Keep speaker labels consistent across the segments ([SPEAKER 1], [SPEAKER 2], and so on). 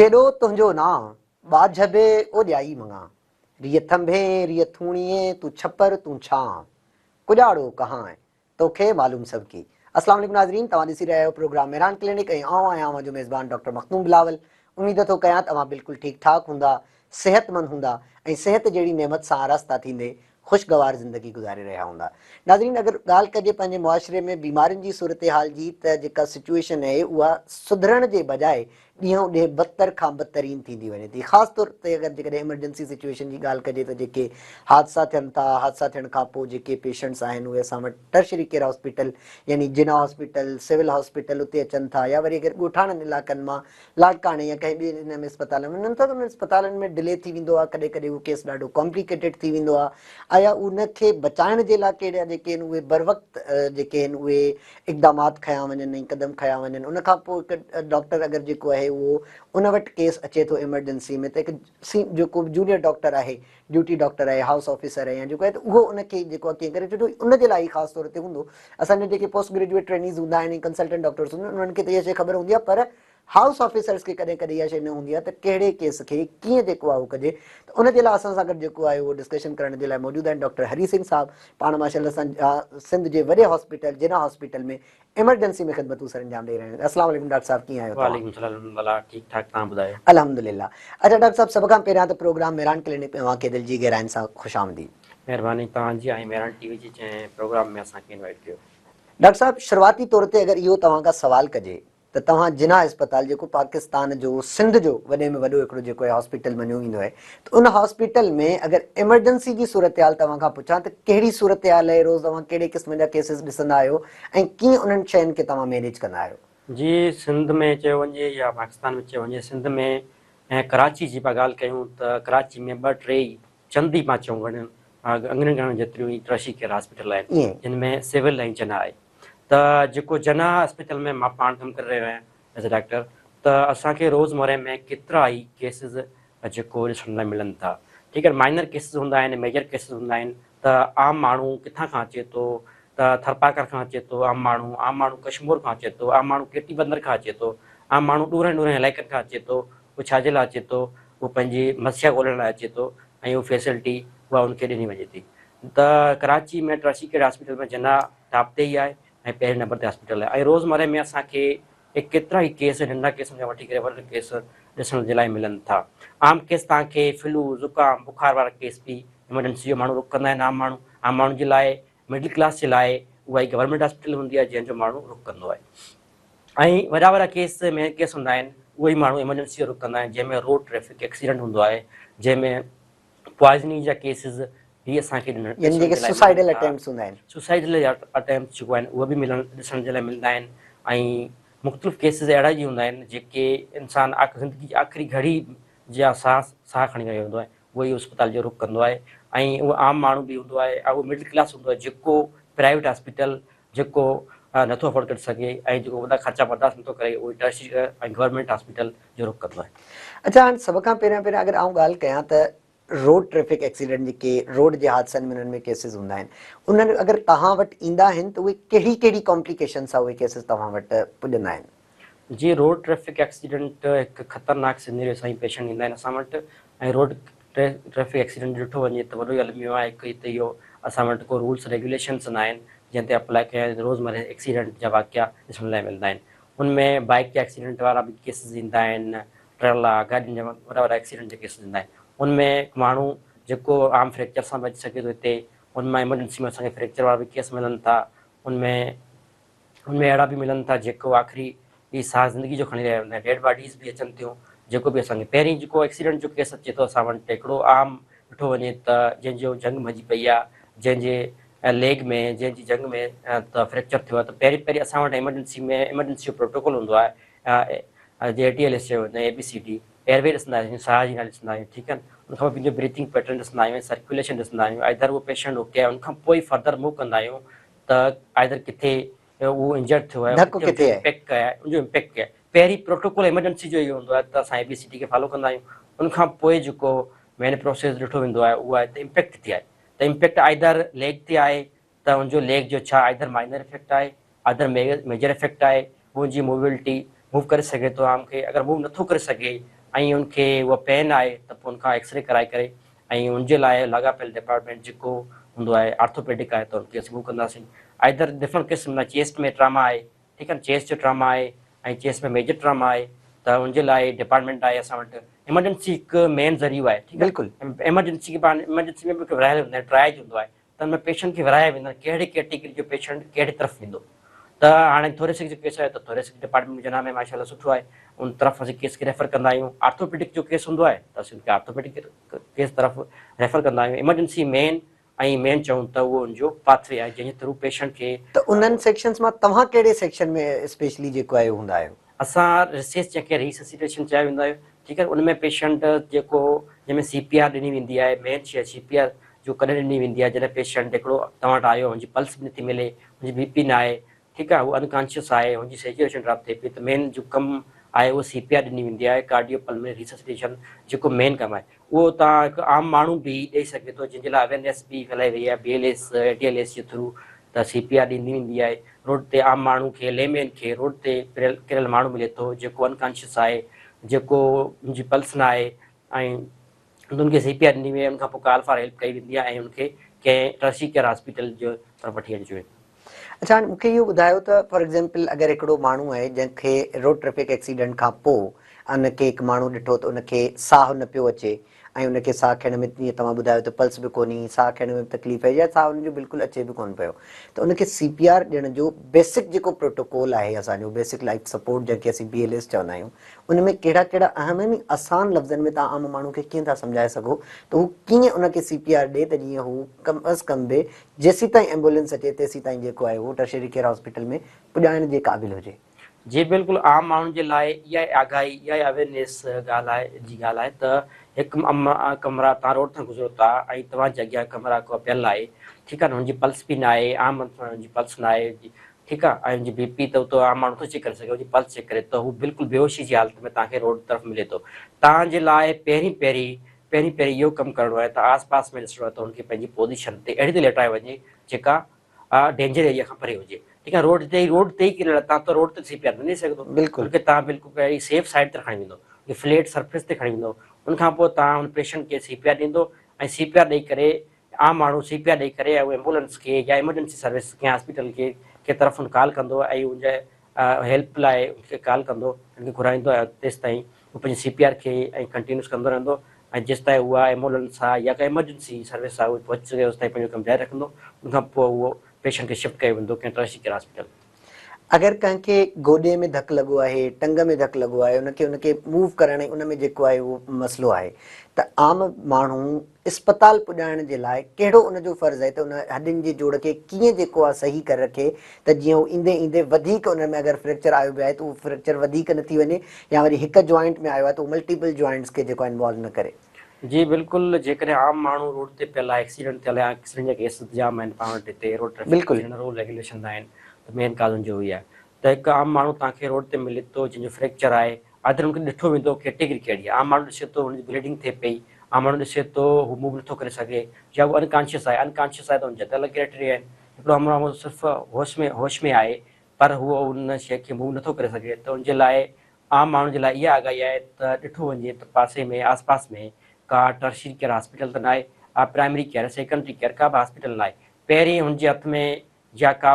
[SPEAKER 1] جيڏو تنهنجو نانء، ٻاجهه به اوڏيائي مڱان. ريء ٿنڀين، ريء ٿوڻيين، تون ڇپر، تون ڇانء. ڪڄاڙو ڪهانء، توکي معلوم سڀڪي. اسلام عليڪم ناظرين، توهان ڏسي رهيا آهيو پروگرام مهراڻ ڪلينڪ ۽ آئون آهيان اوهان جو ميزبان ڊاڪٽر مخدوم بلاول. اميد ٿو ڪيان ته اوهان بلڪل ٺيڪ ٺاڪ هوندا، صحتمند هوندا ۽ صحت جهڙي نعمت سان آراسته ٿيندي خوشگوار زندگي گذاري رهيا هوندا. ناظرين اگر ڳالهه ڪجي پنهنجي معاشري ۾ بيمارين جي صورتحال جي ته جيڪا سچوئيشن اهي اها سڌرڻ جي بجاء ڏينهون ڏينهن بدتر کان بدترين ٿيندي وڃي ٿي خاص طور تي اگر جيڪڏهن ايمرجنسي سچوئيشن جي ڳالهه ڪجي ته جيڪي حادثا ٿين ٿا حادثا ٿيڻ کان پوء جيڪي پيشنٽس آهن اهي اسان وٽ ٽرشري ڪيئر هاسپيٽل يعني جناح هاسپيٽل سول هاسپيٽل اتي اچن ٿا يا وري اگر ڳوٺاڻن علائقن مان لاڙڪاڻي يا ڪنهن ٻئي ان ۾ اسپتالن ۾ وڃن ٿا ته انهن اسپتالن ۾ ڊلي ٿي ويندو آهي ڪڏهن ڪڏهن اهو ڪيس ڏاڍو ڪامپليڪيٽيڊ ٿي ويندو آهي آيا ان کي بچائڻ جي لاء ڪهڙا جيڪي آهن اهي بروقت جيڪي آهن اهي اقدامات کنيا وڃن ۽ قدم کنيا وڃن ان کان پوء هڪ ڊاڪٽر اگر جيڪو آهي اهو ان وٽ ڪيس اچي ٿو ايمرجنسي ۾ ته هڪ سي جيڪو جونيئر ڊاڪٽر آهي ڊيوٽي ڊاڪٽر آهي هائوس آفيسر آهي يا جيڪو آهي ته اهو ان کي جيڪو آهي ڪيئن ڪري ڇو جو ان جي لاء ئي خاص طور تي هوندو اسان جا جيڪي پوسٽ گريجوئيٽ ٽرينيز هوندا آهن ۽ ڪنسلٽنٽ ڊاڪٽرس هوندا آهن انهن کي ته اها شيء خبر هوندي آهي پر هائوس آفيسرز کي ڪڏهن ڪڏهن اها شيء نه هوندي آهي ته ڪهڙي ڪيس کي ڪيئن جيڪو آهي اهو ڪجي ته ان جي لاء اسان سان گڏ جيڪو آهي اهو ڊسڪشن ڪرڻ جي لاء موجود آهن ڊاڪٽر هري سنگهه صاحب پاڻ ماشاء الله سان سنڌ جي وڏي هاسپيٽل جناح هاسپيٽل ۾ ايمرجنسي ۾ خدمتون سر انجام ڏئي رهيا آهن السلام عليڪم ڊاڪٽر صاحب ڪيئن آهيو توهان؟
[SPEAKER 2] وعليڪم السلام الحمدلله ٺيڪ ٺاڪ توهان ٻڌايو.
[SPEAKER 1] الحمدلله اڇا ڊاڪٽر صاحب سڀ کان پهريان ته پروگرام مهراڻ ڪلينڪ ۾ اوهان کي دل جي گهراين سان خوش آمديد.
[SPEAKER 2] مهرباني توهان جي ۽ مهراڻ ٽي وي جي جنهن پروگرام ۾ اسان کي انوائيٽ ڪيو.
[SPEAKER 1] ڊاڪٽر صاحب شروعاتي طور تي اگر اهو توهان کان سوال ڪجي ته توهان جناح اسپتال جيڪو پاڪستان جو سنڌ جو وڏي ۾ وڏو هڪڙو جيڪو آهي هاسپيٽل مڃيو ويندو آهي ته ان هاسپيٽل ۾ اگر ايمرجنسي جي صورتحال توهان کان پڇان ته ڪهڙي صورتحال آهي روز توهان ڪهڙي قسم جا ڪيسز ڏسندا آهيو ۽ ڪيئن انهن شين کي توهان مينيج ڪندا آهيو؟
[SPEAKER 2] جي سنڌ ۾ چيو وڃي يا پاڪستان ۾ چيو وڃي سنڌ ۾ ۽ ڪراچي جي پا ڳالهه ڪيون ته ڪراچي ۾ ٻه ٽي ئي چند ئي پان چئون گهڻين انگن ڳڻڻ جيتريون ئي ٽرشي ڪيئر هاسپيٽل آهن جن ۾ سول ۽ جناح آهي ته جيڪو جناح اسپتال ۾ مان پاڻ ڪم ڪري رهيو آهيان ايز اي ڊاڪٽر ته اسان کي روز مره ۾ ڪيترا ئي ڪيسز جيڪو ڏسڻ لاء ملن ٿا ٺيڪ آهي مائنر ڪيسز هوندا آهن ميجر ڪيسز هوندا آهن ته عام ماڻهو ڪٿان کان اچي ٿو ته ٿرپارڪر کان اچي ٿو عام ماڻهو عام ماڻهو ڪشمور کان اچي ٿو عام ماڻهو ڪيٽي بندر کان اچي ٿو عام ماڻهو ڏورهين ڏورهين علائقن کان اچي ٿو اهو ڇا جي لاء اچي ٿو اهو پنهنجي مسيا ڳولڻ لاء اچي ٿو ۽ اهو فيسلٽي اها ان کي ڏني وڃي ٿي ته Karachi ۾ tertiary care hospital ۾ Jinnah top تي ئي آهي ۽ پهرين نمبر تي هاسپيٽل آهي ۽ روزمره ۾ اسان کي ڪيترا ئي ڪيس ننڍا ڪيسن کان وٺي ڪري وڏا ڪيس ڏسڻ جي لاء ملن ٿا. عام ڪيس توهان کي فلو، زڪام، بخار وارا ڪيس به ايمرجنسي جو ماڻهو رخ ڪندا آهن عام ماڻهو عام ماڻهن جي لاء مڊل ڪلاس جي لاء اها ئي گورنمينٽ هاسپيٽل هوندي آهي جنهن جو ماڻهو رخ ڪندو آهي ۽ وڏا وڏا ڪيس مين ڪيس هوندا آهن اهي ئي ماڻهو ايمرجنسي جو رخ ڪندا آهن جنهن ۾ روڊ ٽريفڪ ايڪسيڊنٽ هوندو آهي جنهن ۾ پوائزننگ جا ڪيسز به اسان کي
[SPEAKER 1] يعني ڏسڻ جيڪي جي لاء ملن سوسائيڊل ٿا. اٽيمپٽس هوندا آهن.
[SPEAKER 2] سوسائيڊل اٽيمپٽس جيڪو آهن اهي به ملڻ ڏسڻ جي لاء ملندا آهن ۽ مختلف ڪيسز اهڙا ئي هوندا آهن جيڪي انسان زندگي جي آخري گهڙي جا ساهه ساهه کڻي رهيو هوندو آهي اهو ئي اسپتال جو رخ ڪندو آهي ۽ اهو عام ماڻهو به هوندو آهي ۽ اهو مڊل ڪلاس هوندو آهي جيڪو پرائيويٽ هاسپيٽل جيڪو نٿو افورڊ ڪري سگهي ۽ جيڪو وڏا خرچا برداشت نٿو ڪري اهو ٽرشري ۽ گورنمينٽ هاسپيٽل جو رخ ڪندو آهي.
[SPEAKER 1] اڇا هاڻ سڀ کان پهريان پهريان اگر آئون ڳالهه ڪيان ته روڊ ٽريفڪ ايڪسيڊنٽ جيڪي روڊ جي حادثن ۾ انهن ۾ ڪيسز هوندا آهن انهن اگر توهان وٽ ايندا آهن ته اهي ڪهڙي ڪهڙي ڪامپليڪيشن سان اهي ڪيسز توهان وٽ پڄندا آهن؟
[SPEAKER 2] جي روڊ ٽريفڪ ايڪسيڊنٽ هڪ خطرناڪ سينريو سان ئي پيشنٽ ايندا آهن اسان وٽ ۽ روڊ ٽريفڪ ايڪسيڊنٽ ڏٺو وڃي ته وڏو ئي الميو آهي هڪ ته اهو اسان وٽ ڪو رولس ريگيوليشنس نه آهن جنهن تي اپلاء ڪيا وڃي روزمره ايڪسيڊنٽ جا واقعا ڏسڻ لاء ملندا آهن ان ۾ بائيڪ جا ايڪسيڊنٽ وارا به ڪيسز ايندا آهن ٽرلا گاڏين جا وڏا وڏا ايڪسيڊنٽ جا ڪيسز ايندا آهن ان ۾ هڪ ماڻهو جيڪو عام فريڪچر سان به اچي سگهي ٿو هتي ان مان ايمرجنسي ۾ اسان کي فريڪچر وارا به ڪيس ملن ٿا ان ۾ ان ۾ اهڙا به ملن ٿا جيڪو آخري هي ساهه زندگي جو کڻي رهيا هوندا آهن ڊيڊ باڊيز به اچن ٿيون جيڪو به اسان کي پهرين جيڪو ايڪسيڊنٽ جو ڪيس اچي ٿو اسان وٽ هڪڙو عام ڏٺو وڃي ته جنهن جو جهنگ ڀڄي پئي آهي جنهن جي ليگ ۾ جنهن جي جهنگ ۾ ته فريڪچر ٿيو آهي ته پهرين پهرين اسان وٽ ايمرجنسي ۾ ايمرجنسي جو پروٽوڪول هوندو آهي جي اي ٽي ايل ايس چيو ويندو آهي اي بي سي ڊي ايئر وي ڏسندا آهيون ساهه جي نالي ڏسندا آهيون ٺيڪ آهي ان کان پوء پنهنجو بريٿنگ پيٽرن ڏسندا آهيون سرڪيوليشن ڏسندا آهيون آئدر اهو پيشنٽ اوڪي آهي ان کان پوء فردر موو ڪندا آهيون ته آئدر ڪٿي اهو انجرڊ ٿيو آهي
[SPEAKER 1] ڌڪ ڪٿي آهي
[SPEAKER 2] امپيڪٽ آهي ان جو امپيڪٽ ڪيئن آهي پهرين پروٽوڪول ايمرجنسي جو اهو هوندو آهي ته اسان اي بي سي ڊي کي فالو ڪندا آهيون ان کان پوء جيڪو مين پروسيس ڏٺو ويندو آهي اهو آهي ته امپيڪٽ ڪٿي آهي ته امپيڪٽ آئدر ليگ تي آهي ته ان جو ليگ جو ڇا آئدر مائنر افيڪٽ آهي آئدر ميجر افيڪٽ آهي هو ان جي موبلٽي موو ڪري سگهي ٿو عام کي اگر موو نٿو ڪري سگهي ۽ ان کي اها پين آهي ته پوء ان کان ايڪسري ڪرائي ڪري ۽ ان جي لاء لاڳاپيل ڊپارٽمينٽ جيڪو هوندو آهي آرٿوپيڊڪ آهي ته ان کي اسين موو ڪنداسين. آئدر ڊفرنٽ قسم جا چيسٽ ۾ ٽراما آهي ٺيڪ آهي نه چيسٽ جو ٽراما آهي ۽ چيسٽ ۾ ميجر ٽراما آهي ته ان جي لاء ڊپارٽمينٽ آهي اسان وٽ. ايمرجنسي هڪ مين ذريعو آهي ٺيڪ آهي ايمرجنسي کي پاڻ ايمرجنسي ۾ به هڪ ورهايل هوندا آهن ٽرائج هوندو آهي ته ان ۾ پيشنٽ کي ورهايا ويندا آهن ڪهڙي ڪيٽيگري جو پيشنٽ ڪهڙي طرف ويندو ته هاڻي ٿوريسڪ جو ڪيس آهي ته ٿوريسڪ ڊپارٽمينٽ جناح ۾ ماشاء الله سٺو آهي ان طرف اسين ڪيس کي ريفر ڪندا آهيون آرٿوپيڊڪ جو ڪيس هوندو آهي ته اسين ان کي آرٿوپيڊڪ ڪيس طرف ريفر ڪندا آهيون ايمرجنسي مين ۽ مين چئون ته اهو ان جو پاٿ وي آهي جنهن جي ٿرو پيشنٽ کي
[SPEAKER 1] ته انهن سيڪشنز مان توهان ڪهڙي سيڪشن ۾ اسپيشلي جيڪو آهي هوندا آهيو؟
[SPEAKER 2] اسان ريسيس جنهن کي ريسسيٽيشن چيو ويندو آهي ٺيڪ آهي ان ۾ پيشنٽ جيڪو جنهن ۾ سي پي آر ڏني ويندي آهي مين شي سي پي آر جو ڪڏهن ڏني ويندي آهي جڏهن پيشنٽ هڪڙو توهان وٽ آيو هن جي پلس به نٿي ملي هن جي بي پي ناهي ٺيڪ آهي هو انڪانشس آهي هن جي سيچوريشن ڊراپ ٿئي پئي ته مين جو ڪم آهي اهو سي پي آر ڏني ويندي آهي ڪارڊيو پلمنري ريسسيٽيشن جيڪو مين ڪم آهي اهو توهان هڪ عام ماڻهو به ڏئي سگهي ٿو جنهن جي لاء اويرنيس به ڦهلائي وئي آهي B L S A T L S جي ٿرو ته سي پي آر ڏني ويندي آهي روڊ تي عام ماڻهو کي لي مين کي روڊ تي ڪريل ماڻهو ملي ٿو جيڪو انڪانشس آهي جيڪو ان جي پلس نه آهي ۽ ان کي سي پي آر ڏني وئي آهي ان کان پوء ڪال فار هيلپ ڪئي ويندي آهي ۽ ان کي ڪنهن ٽرشي ڪيئر هاسپيٽل جي طرف وٺي وڃجو ويندو.
[SPEAKER 1] اڇا هاڻي مون کي اهو ٻڌايو ته فار ايگزيمپل اگر هڪڙو ماڻهو آهي جنهن کي روڊ ٽريفڪ ايڪسيڊنٽ کان پوء ان کي هڪ ماڻهو ڏٺو ته ان کي ساهه نه پيو اچي ۽ ان کي ساهه کڻڻ ۾ جيئن توهان ٻڌايو ته پلس به ڪونهي ساهه کڻڻ ۾ به تڪليف آهي يا ساهه ان جو بلڪل اچي به ڪونه پيو ته ان کي سي پي آر ڏيڻ جو بيسڪ جيڪو پروٽوڪول آهي اسان جو بيسڪ لائف سپورٽ جنهن کي اسين بي ايل ايس چوندا آهيون ان ۾ ڪهڙا ڪهڙا اهم آهن ۽ آسان لفظن ۾ توهان عام ماڻهو کي ڪيئن ٿا سمجهائي سگهو ته هو ڪيئن ان کي سي پي آر ڏي ته جيئن هو ڪم از ڪم به جيسيتائين ايمبولينس اچي تيسيتائين جيڪو آهي اهو ٽرشري ڪيئر هاسپيٽل ۾ پڄائڻ جي قابل هجي.
[SPEAKER 2] جي بلڪل عام ماڻهن جي لاء اها ئي آگاهي اها ئي اويرنيس ڳالهه آهي جي ڳالهه آهي ته هڪ ڪمرا توهان روڊ تان گذرو ٿا ۽ توهان جي اڳيان ڪمرا ڪو پيل آهي ٺيڪ آهي نه هن جي پلس به ناهي عام هن جي پلس ناهي ٺيڪ آهي ۽ هن جي بي پي ته اتو عام ماڻهو نٿو چيڪ ڪري سگهي هن جي پلس چيڪ ڪري ته هو بلڪل بيهوشي جي حالت ۾ توهان کي روڊ طرف ملي ٿو توهان جي لاء پهرين پهرين پهرين پهرين اهو ڪم ڪرڻو آهي ته آس پاس ۾ ڏسڻو آهي ته هن کي پنهنجي پوزيشن تي اهڙي ته ليٽايو وڃي جيڪا ڊينجر ايريا کان پري هجي ٺيڪ آهي روڊ تي روڊ تي ئي ڪريل آهي تان ته روڊ تي سي پي آر نه ڏئي سگهندو
[SPEAKER 1] بلڪل
[SPEAKER 2] ان کي تان بلڪل پهرين سيف سائيڊ تي کڻي ويندو ان فليٽ سرفيس تي کڻي ويندو ان کان پوء تان ان پيشنٽ کي سي پي آر ڏيندو ۽ سي پي آر ڏئي ڪري عام ماڻهو سي پي آر ڏئي ڪري ۽ ايمبولنس کي يا ايمرجنسي سروس ڪنهن هاسپيٽل کي کي طرف ڪال ڪندو ۽ ان جي هيلپ لاء ان کي ڪال ڪندو ان کي گهرائيندو ۽ تيستائين هو پنهنجي سي پي آر کي ۽ ڪنٽينيوس ڪندو رهندو ۽ جيستائين اها ايمبولنس آهي يا ڪا ايمرجنسي سروس آهي اهي پهچي سگهي اوستائين پنهنجو ڪم جاري رکندو ان کان پوء اهو پيشنٽ کي شفٽ ڪيو ويندو ڪنهن ٽرشري ڪيئر هاسپيٽل.
[SPEAKER 1] اگر ڪنهن کي گوڏي ۾ ڌڪ لڳو آهي، ٽنگ ۾ ڌڪ لڳو آهي، ان کي ان کي موو ڪرڻ ۽ ان ۾ جيڪو آهي اهو مسئلو آهي ته عام ماڻهو اسپتال پڄائڻ جي لاء ڪهڙو ان جو فرض آهي ته ان هڏين جي جوڙ کي ڪيئن جيڪو آهي صحيح ڪري رکي ته جيئن هو ايندي ايندي وڌيڪ ان ۾ اگر فريڪچر آيو به آهي ته اهو فريڪچر وڌيڪ نه ٿي وڃي يا وري هڪ جوائنٽ ۾ آيو آهي ته اهو ملٽيپل جوائنٽس کي جيڪو آهي انوالو نه ڪري.
[SPEAKER 2] جي بلڪل جيڪڏهن عام ماڻهو روڊ تي پيل آهي ايڪسيڊنٽ ٿيل آهي ايڪسيڊنٽ جا ڪيس جام آهن پاڻ وٽ هتي روڊ ٽريفڪ
[SPEAKER 1] بلڪل.
[SPEAKER 2] جنرل رول ريگيوليشنز آهن ته مين ڪاز ان جو اهو ئي آهي ته هڪ عام ماڻهو توهان کي روڊ تي ملي ٿو جنهن جو فريڪچر آهي آڌر ان کي ڏٺو ويندو ڪيٽيگري ڪهڙي آهي عام ماڻهو ڏسي ٿو هن جي بليڊنگ ٿئي پئي عام ماڻهو ڏسي ٿو هو موو نٿو ڪري سگهي يا هو انڪانشس آهي انڪانشس آهي ته ان جا ته الڳ ڪرائيٽيريا آهن هڪڙو عام ماڻهو صرف هوش ۾ هوش ۾ آهي پر هو ان شيء کي موو نٿو ڪري سگهي ته ان جي لاء عام ماڻهن جي لاء اها آگاهي آهي ته ڏٺو وڃي ته پاسي ۾ آس پاس ۾ ڪا ٽرشري ڪيئر هاسپيٽل ته ناهي پرائمري ڪيئر سيڪنڊري ڪيئر ڪا به هاسپيٽل ناهي پهرين هن جي هٿ ۾ يا ڪا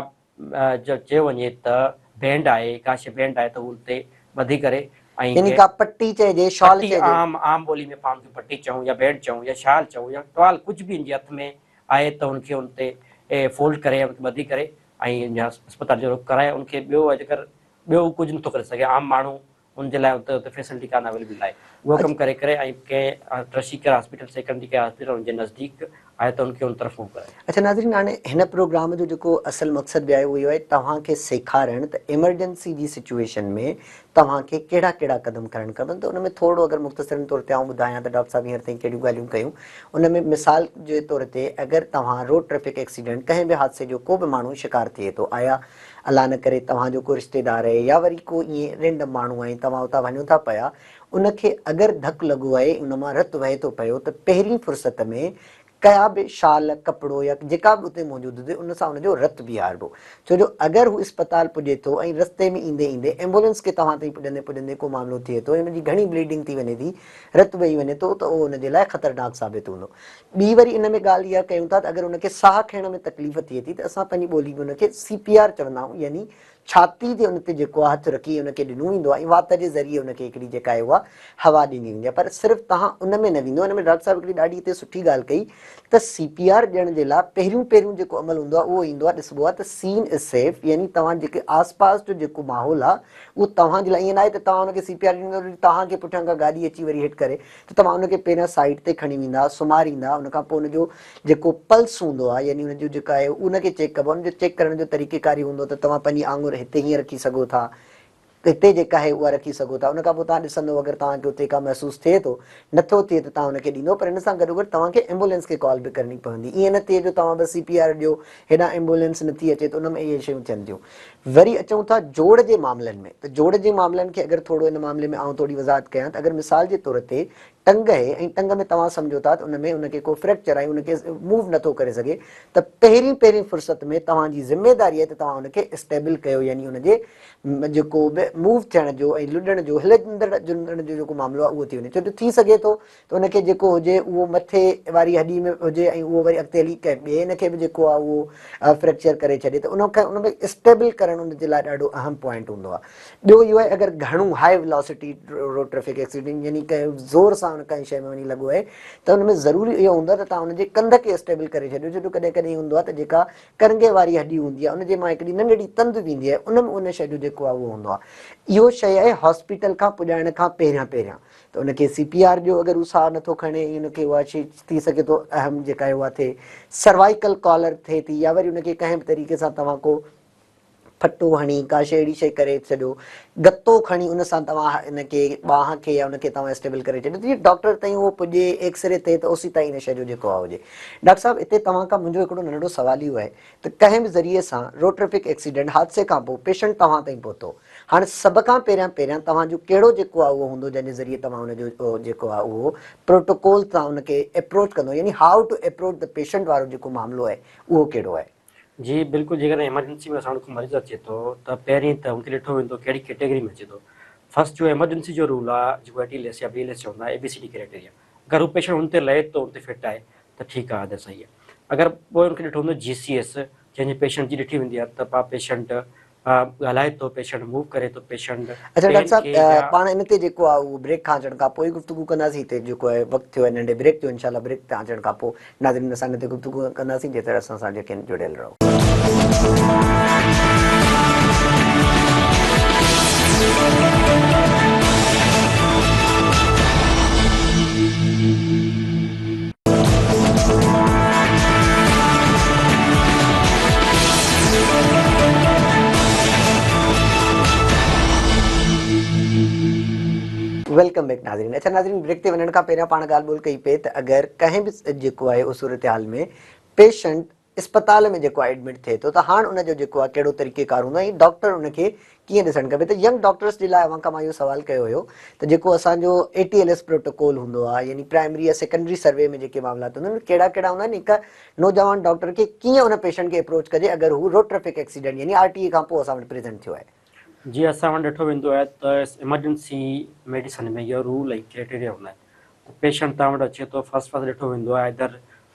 [SPEAKER 2] چيو وڃي ته بينڊ آهي ڪا شيء بينڊ آهي ته هو ان تي ٻڌي ڪري ۽
[SPEAKER 1] يعني ڪا پٽي چئجي شال
[SPEAKER 2] پٽي
[SPEAKER 1] چئجي.
[SPEAKER 2] عام عام ٻولي ۾ پاڻ ان کي پٽي چئون يا بينڊ چئون يا شال چئون يا ٽوال ڪجهه به هن جي هٿ ۾ آهي ته هن کي ان تي فولڊ ڪري ان کي ٻڌي ڪري ۽ اسپتال جو رخ ڪرائي ان کي ٻيو اڄڪر ٻيو هو ڪجهه نٿو ڪري سگهي عام ماڻهو ان جي لاء اتي اتي فيسلٽي ڪانه اويليبل آهي اهو ڪم ڪري ڪري ۽ ڪنهن tertiary care hospital secondary care hospital ان جي نزديڪ آهي ته ان کي ان طرف موو ڪرائي.
[SPEAKER 1] اڇا ناظرين هاڻي هن پروگرام جو جيڪو اصل مقصد به آهي اهو اهو آهي توهان کي سيکارڻ ته ايمرجنسي جي سچوئيشن ۾ توهان کي ڪهڙا ڪهڙا قدم کڻڻ کپن ته ان ۾ ٿورڙو اگر مختصرن طور تي آئون ٻڌايان ته ڊاڪٽر صاحب هينئر تائين ڪهڙيون ڳالهيون ڪيون ان ۾ مثال جي طور تي اگر توهان روڊ ٽريفڪ ايڪسيڊنٽ ڪنهن به حادثي جو ڪو به ماڻهو شڪار ٿئي ٿو آيا الله نه ڪري توهان جو ڪو رشتيدار آهي يا وري ڪو ائين رينڊم ماڻهو آهي توهان اتان وڃو ٿا پيا ان کي اگر ڌڪ لڳو آهي ان مان رت وهي ٿو پيو ته پهرين فرصت ۾ ڪا به شال، ڪپڙو يا جيڪا به اتي موجود هجي ان سان ان جو رت بيهاربو. ڇو جو اگر هو اسپتال پڄي ٿو ۽ رستي ۾ ايندي ايندي ايمبولينس کي توهان تائين پڄندي پڄندي ڪو معاملو ٿئي ٿو ۽ ان جي گهڻي بليڊنگ ٿي وڃي ٿي، رت وهي وڃي ٿو ته اهو ان جي لاء خطرناڪ ثابت هوندو. ٻي وري ان ۾ ڳالهه اها ڪيون ٿا ته اگر ان کي ساهه کڻڻ ۾ تڪليف ٿئي ٿي ته اسان پنهنجي ٻولي ۾ ان کي سي پي آر چوندا آهيون يعني ڇاتي تي ان تي جيڪو آهي هٿ رکي ان کي ڏنو ويندو آهي ۽ وات جي ذريعي ان کي هڪڙي جيڪا آهي اها هوا ڏني ويندي آهي پر صرف توهان ان ۾ نه ويندو ان ۾ ڊاڪٽر صاحب هڪڙي ڏاڍي هتي سٺي ڳالهه ڪئي ته سي پي آر ڏيڻ جي لاء پهريون پهريون جيڪو عمل هوندو آهي اهو ايندو آهي ڏسبو آهي ته سين از سيف يعني توهان جيڪي آس پاس جو جيڪو ماحول آهي اهو توهان جي لاء ائين نه آهي ته توهان ان کي سي پي آر ڏيندو توهان کي پٺيان کان گاڏي اچي وري هٽ ڪري ته توهان ان کي پهريان سائيڊ تي کڻي ويندا، سمهاريندا، ان کان پوء ان جو جيڪو پلس هوندو آهي يعني ان جو جيڪا آهي ان کي چيڪ ڪبو آهي، ان جو چيڪ ڪرڻ جو طريقيڪار اهو هوندو ته توهان پنهنجي آڱر هتي هيئن رکي سگهو ٿا، هتي جيڪا آهي اها رکي سگهو ٿا، ان کان پوء توهان ڏسندو اگر توهان کي اتي ڪا محسوس ٿئي ٿو، نٿو ٿئي ته توهان ان کي ڏيندو پر ان سان گڏوگڏ توهان کي ايمبولينس کي ڪال به ڪرڻي پوندي، ائين نه ٿئي جو توهان بس سي پي آر ڏيو هيڏانهن ايمبولينس نٿي اچي ته ان ۾ اهي شيون ٿين ٿيون. وري اچون ٿا جوڙ جي معاملن ۾ ته جوڙ جي معاملن کي اگر ٿورو ان معاملي ۾ آئون ٿوري وضاحت ڪيان ته اگر مثال جي طور تي ٽنگ اهي ۽ ٽنگ ۾ توهان سمجهو ٿا ته ان ۾ ان کي ڪو فريڪچر آهي ان کي موو نٿو ڪري سگهي ته پهرين پهرين فرصت ۾ توهان جي ذميداري آهي ته توهان ان کي اسٽيبل ڪيو يعني ان جي جيڪو به موو ٿيڻ جو ۽ لڏڻ جو هلندڙ جلندڙ جو جيڪو معاملو آهي اهو ٿي وڃي ڇو جو ٿي سگهي ٿو ته ان کي جيڪو هجي اهو مٿي واري هڏي ۾ هجي ۽ اهو وري اڳتي هلي ڪنهن ٻئي ان کي به جيڪو آهي اهو فريڪچر ڪري ڇڏي ته ان کي ان ۾ اسٽيبل ڪرڻ ان جي لاء ڏاڍو اهم پوائنٽ هوندو آهي. ٻيو اهو آهي اگر گهڻو high velocity road traffic accident يعني ڪنهن زور سان ان ڪنهن شيء ۾ وڃي لڳو آهي ته ان ۾ ضروري اهو هوندو آهي ته توهان ان جي ڪنڌ کي اسٽيبل ڪري ڇڏيو ڇو جو ڪڏهن ڪڏهن اهو هوندو آهي ته جيڪا ڪرنگهي واري هڏي هوندي آهي ان جي مان هڪڙي ننڍڙي تند ويندي آهي ان ۾ ان شيء جو جيڪو آهي اهو هوندو آهي. اهو شيء آهي هاسپيٽل کان پڄائڻ کان پهريان پهريان ته ان کي سي پي آر ڏيو اگر هو ساهه نٿو کڻي ۽ ان کي اها شي ٿي سگهي ٿو اهم جيڪا آهي اها ٿئي سروائيڪل ڪالر ٿئي ٿي يا وري ان کي ڪنهن به طريقي سان توهان ڪو ڦٽو هڻي ڪا شي اهڙي شي ڪري ڇڏيو گتو کڻي ان سان توهان ان کي ٻانهن کي يا ان کي توهان اسٽيبل ڪري ڇڏيو ته جيئن ڊاڪٽر تائين اهو پڄي ايڪسري ٿئي ته اوسي تائين ان شي جو جيڪو آهي هجي ڊاڪٽر صاحب اتي توهان کان منهنجو هڪڙو ننڍڙو سوال اهو آهي ته ڪنهن به ذريعي سان روڊ ٽريفڪ ايڪسيڊنٽ حادثي کان پوء پيشنٽ توهان تائين پهتو هاڻ سڀ کان پهريان پهريان توهان جو ڪهڙو جيڪو آهي اهو هوندو جنهن جي ذريعي توهان ان جو جيڪو آهي اهو پروٽوڪول سان ان کي ايپروچ ڪندو يعني how to approach the patient وارو جيڪو معاملو آهي اهو ڪهڙو آهي؟
[SPEAKER 2] جي بلڪل جيڪڏهن ايمرجنسي ۾ اسان وٽ ڪو مريض اچي ٿو ته پهرين ته ان کي ڏٺو ويندو ڪهڙي ڪيٽيگري ۾ اچي ٿو فرسٽ جو ايمرجنسي جو رول آهي جيڪو اي ٽي ايل ايس يا بي ايل ايس چوندا آهن اي بي سي ڊي ڪرائيٽيريا اگر هو پيشنٽ ان تي لهي ٿو ان تي فٽ آهي ته ٺيڪ آهي حد صحيح آهي اگر پوء ان کي ڏٺو ويندو جي سي ايس جنهن جي پيشنٽ جي ڏٺي ويندي آهي ته پا پيشنٽ ڳالهائي ٿو پيشنٽ موو ڪري ٿو پيشنٽ
[SPEAKER 1] اڇا ڊاڪٽر صاحب پاڻ ان تي جيڪو آهي اهو بريڪ کان اچڻ کان پوء گفتگو ڪنداسين هتي جيڪو آهي وقت ٿيو آهي ننڍي بريڪ جو انشاء الله بريڪ تان اچڻ کان پوء ناظرين اسان ان تي گفتگو ڪنداسين جيتر اسان سان جيڪي جڙيل رهو. Welcome back ناظرين اڇا ناظرين بريڪ تي وڃڻ کان پهريان پاڻ ڳالهه ٻولهه ڪئي پئي ته اگر ڪنهن به جيڪو آهي اهو صورتحال ۾ پيشنٽ اسپتال ۾ جيڪو آهي ايڊمٽ ٿئي ٿو ته هاڻ ان جو جيڪو آهي ڪهڙو طريقي ڪار هوندو ۽ ڊاڪٽر ان کي ڪيئن ڏسڻ کپي ته ينگ ڊاڪٽرس جي لاء اوهان کان مان اهو سوال ڪيو هيو ته جيڪو اسان جو اي ٽي ايل ايس پروٽوڪول هوندو آهي يعني پرائمري يا سيڪنڊري سروي ۾ جيڪي معاملات هوندا آهن ڪهڙا ڪهڙا هوندا آهن هڪ نوجوان ڊاڪٽر کي ڪيئن ان پيشنٽ کي اپروچ ڪجي اگر هو روڊ ٽريفڪ ايڪسيڊنٽ يعني آر ٽي اي کان پوء اسان وٽ پريزنٽ ٿيو آهي.
[SPEAKER 2] جي اسان وٽ ڏٺو ويندو آهي ته ايمرجنسي ميڊيسن ۾ اهو رول ۽ ڪرائيٽيريا هوندا آهن ته پيشنٽ توهان وٽ اچي ٿو فرسٽ فرسٽ ڏٺو ويندو آهي ايدر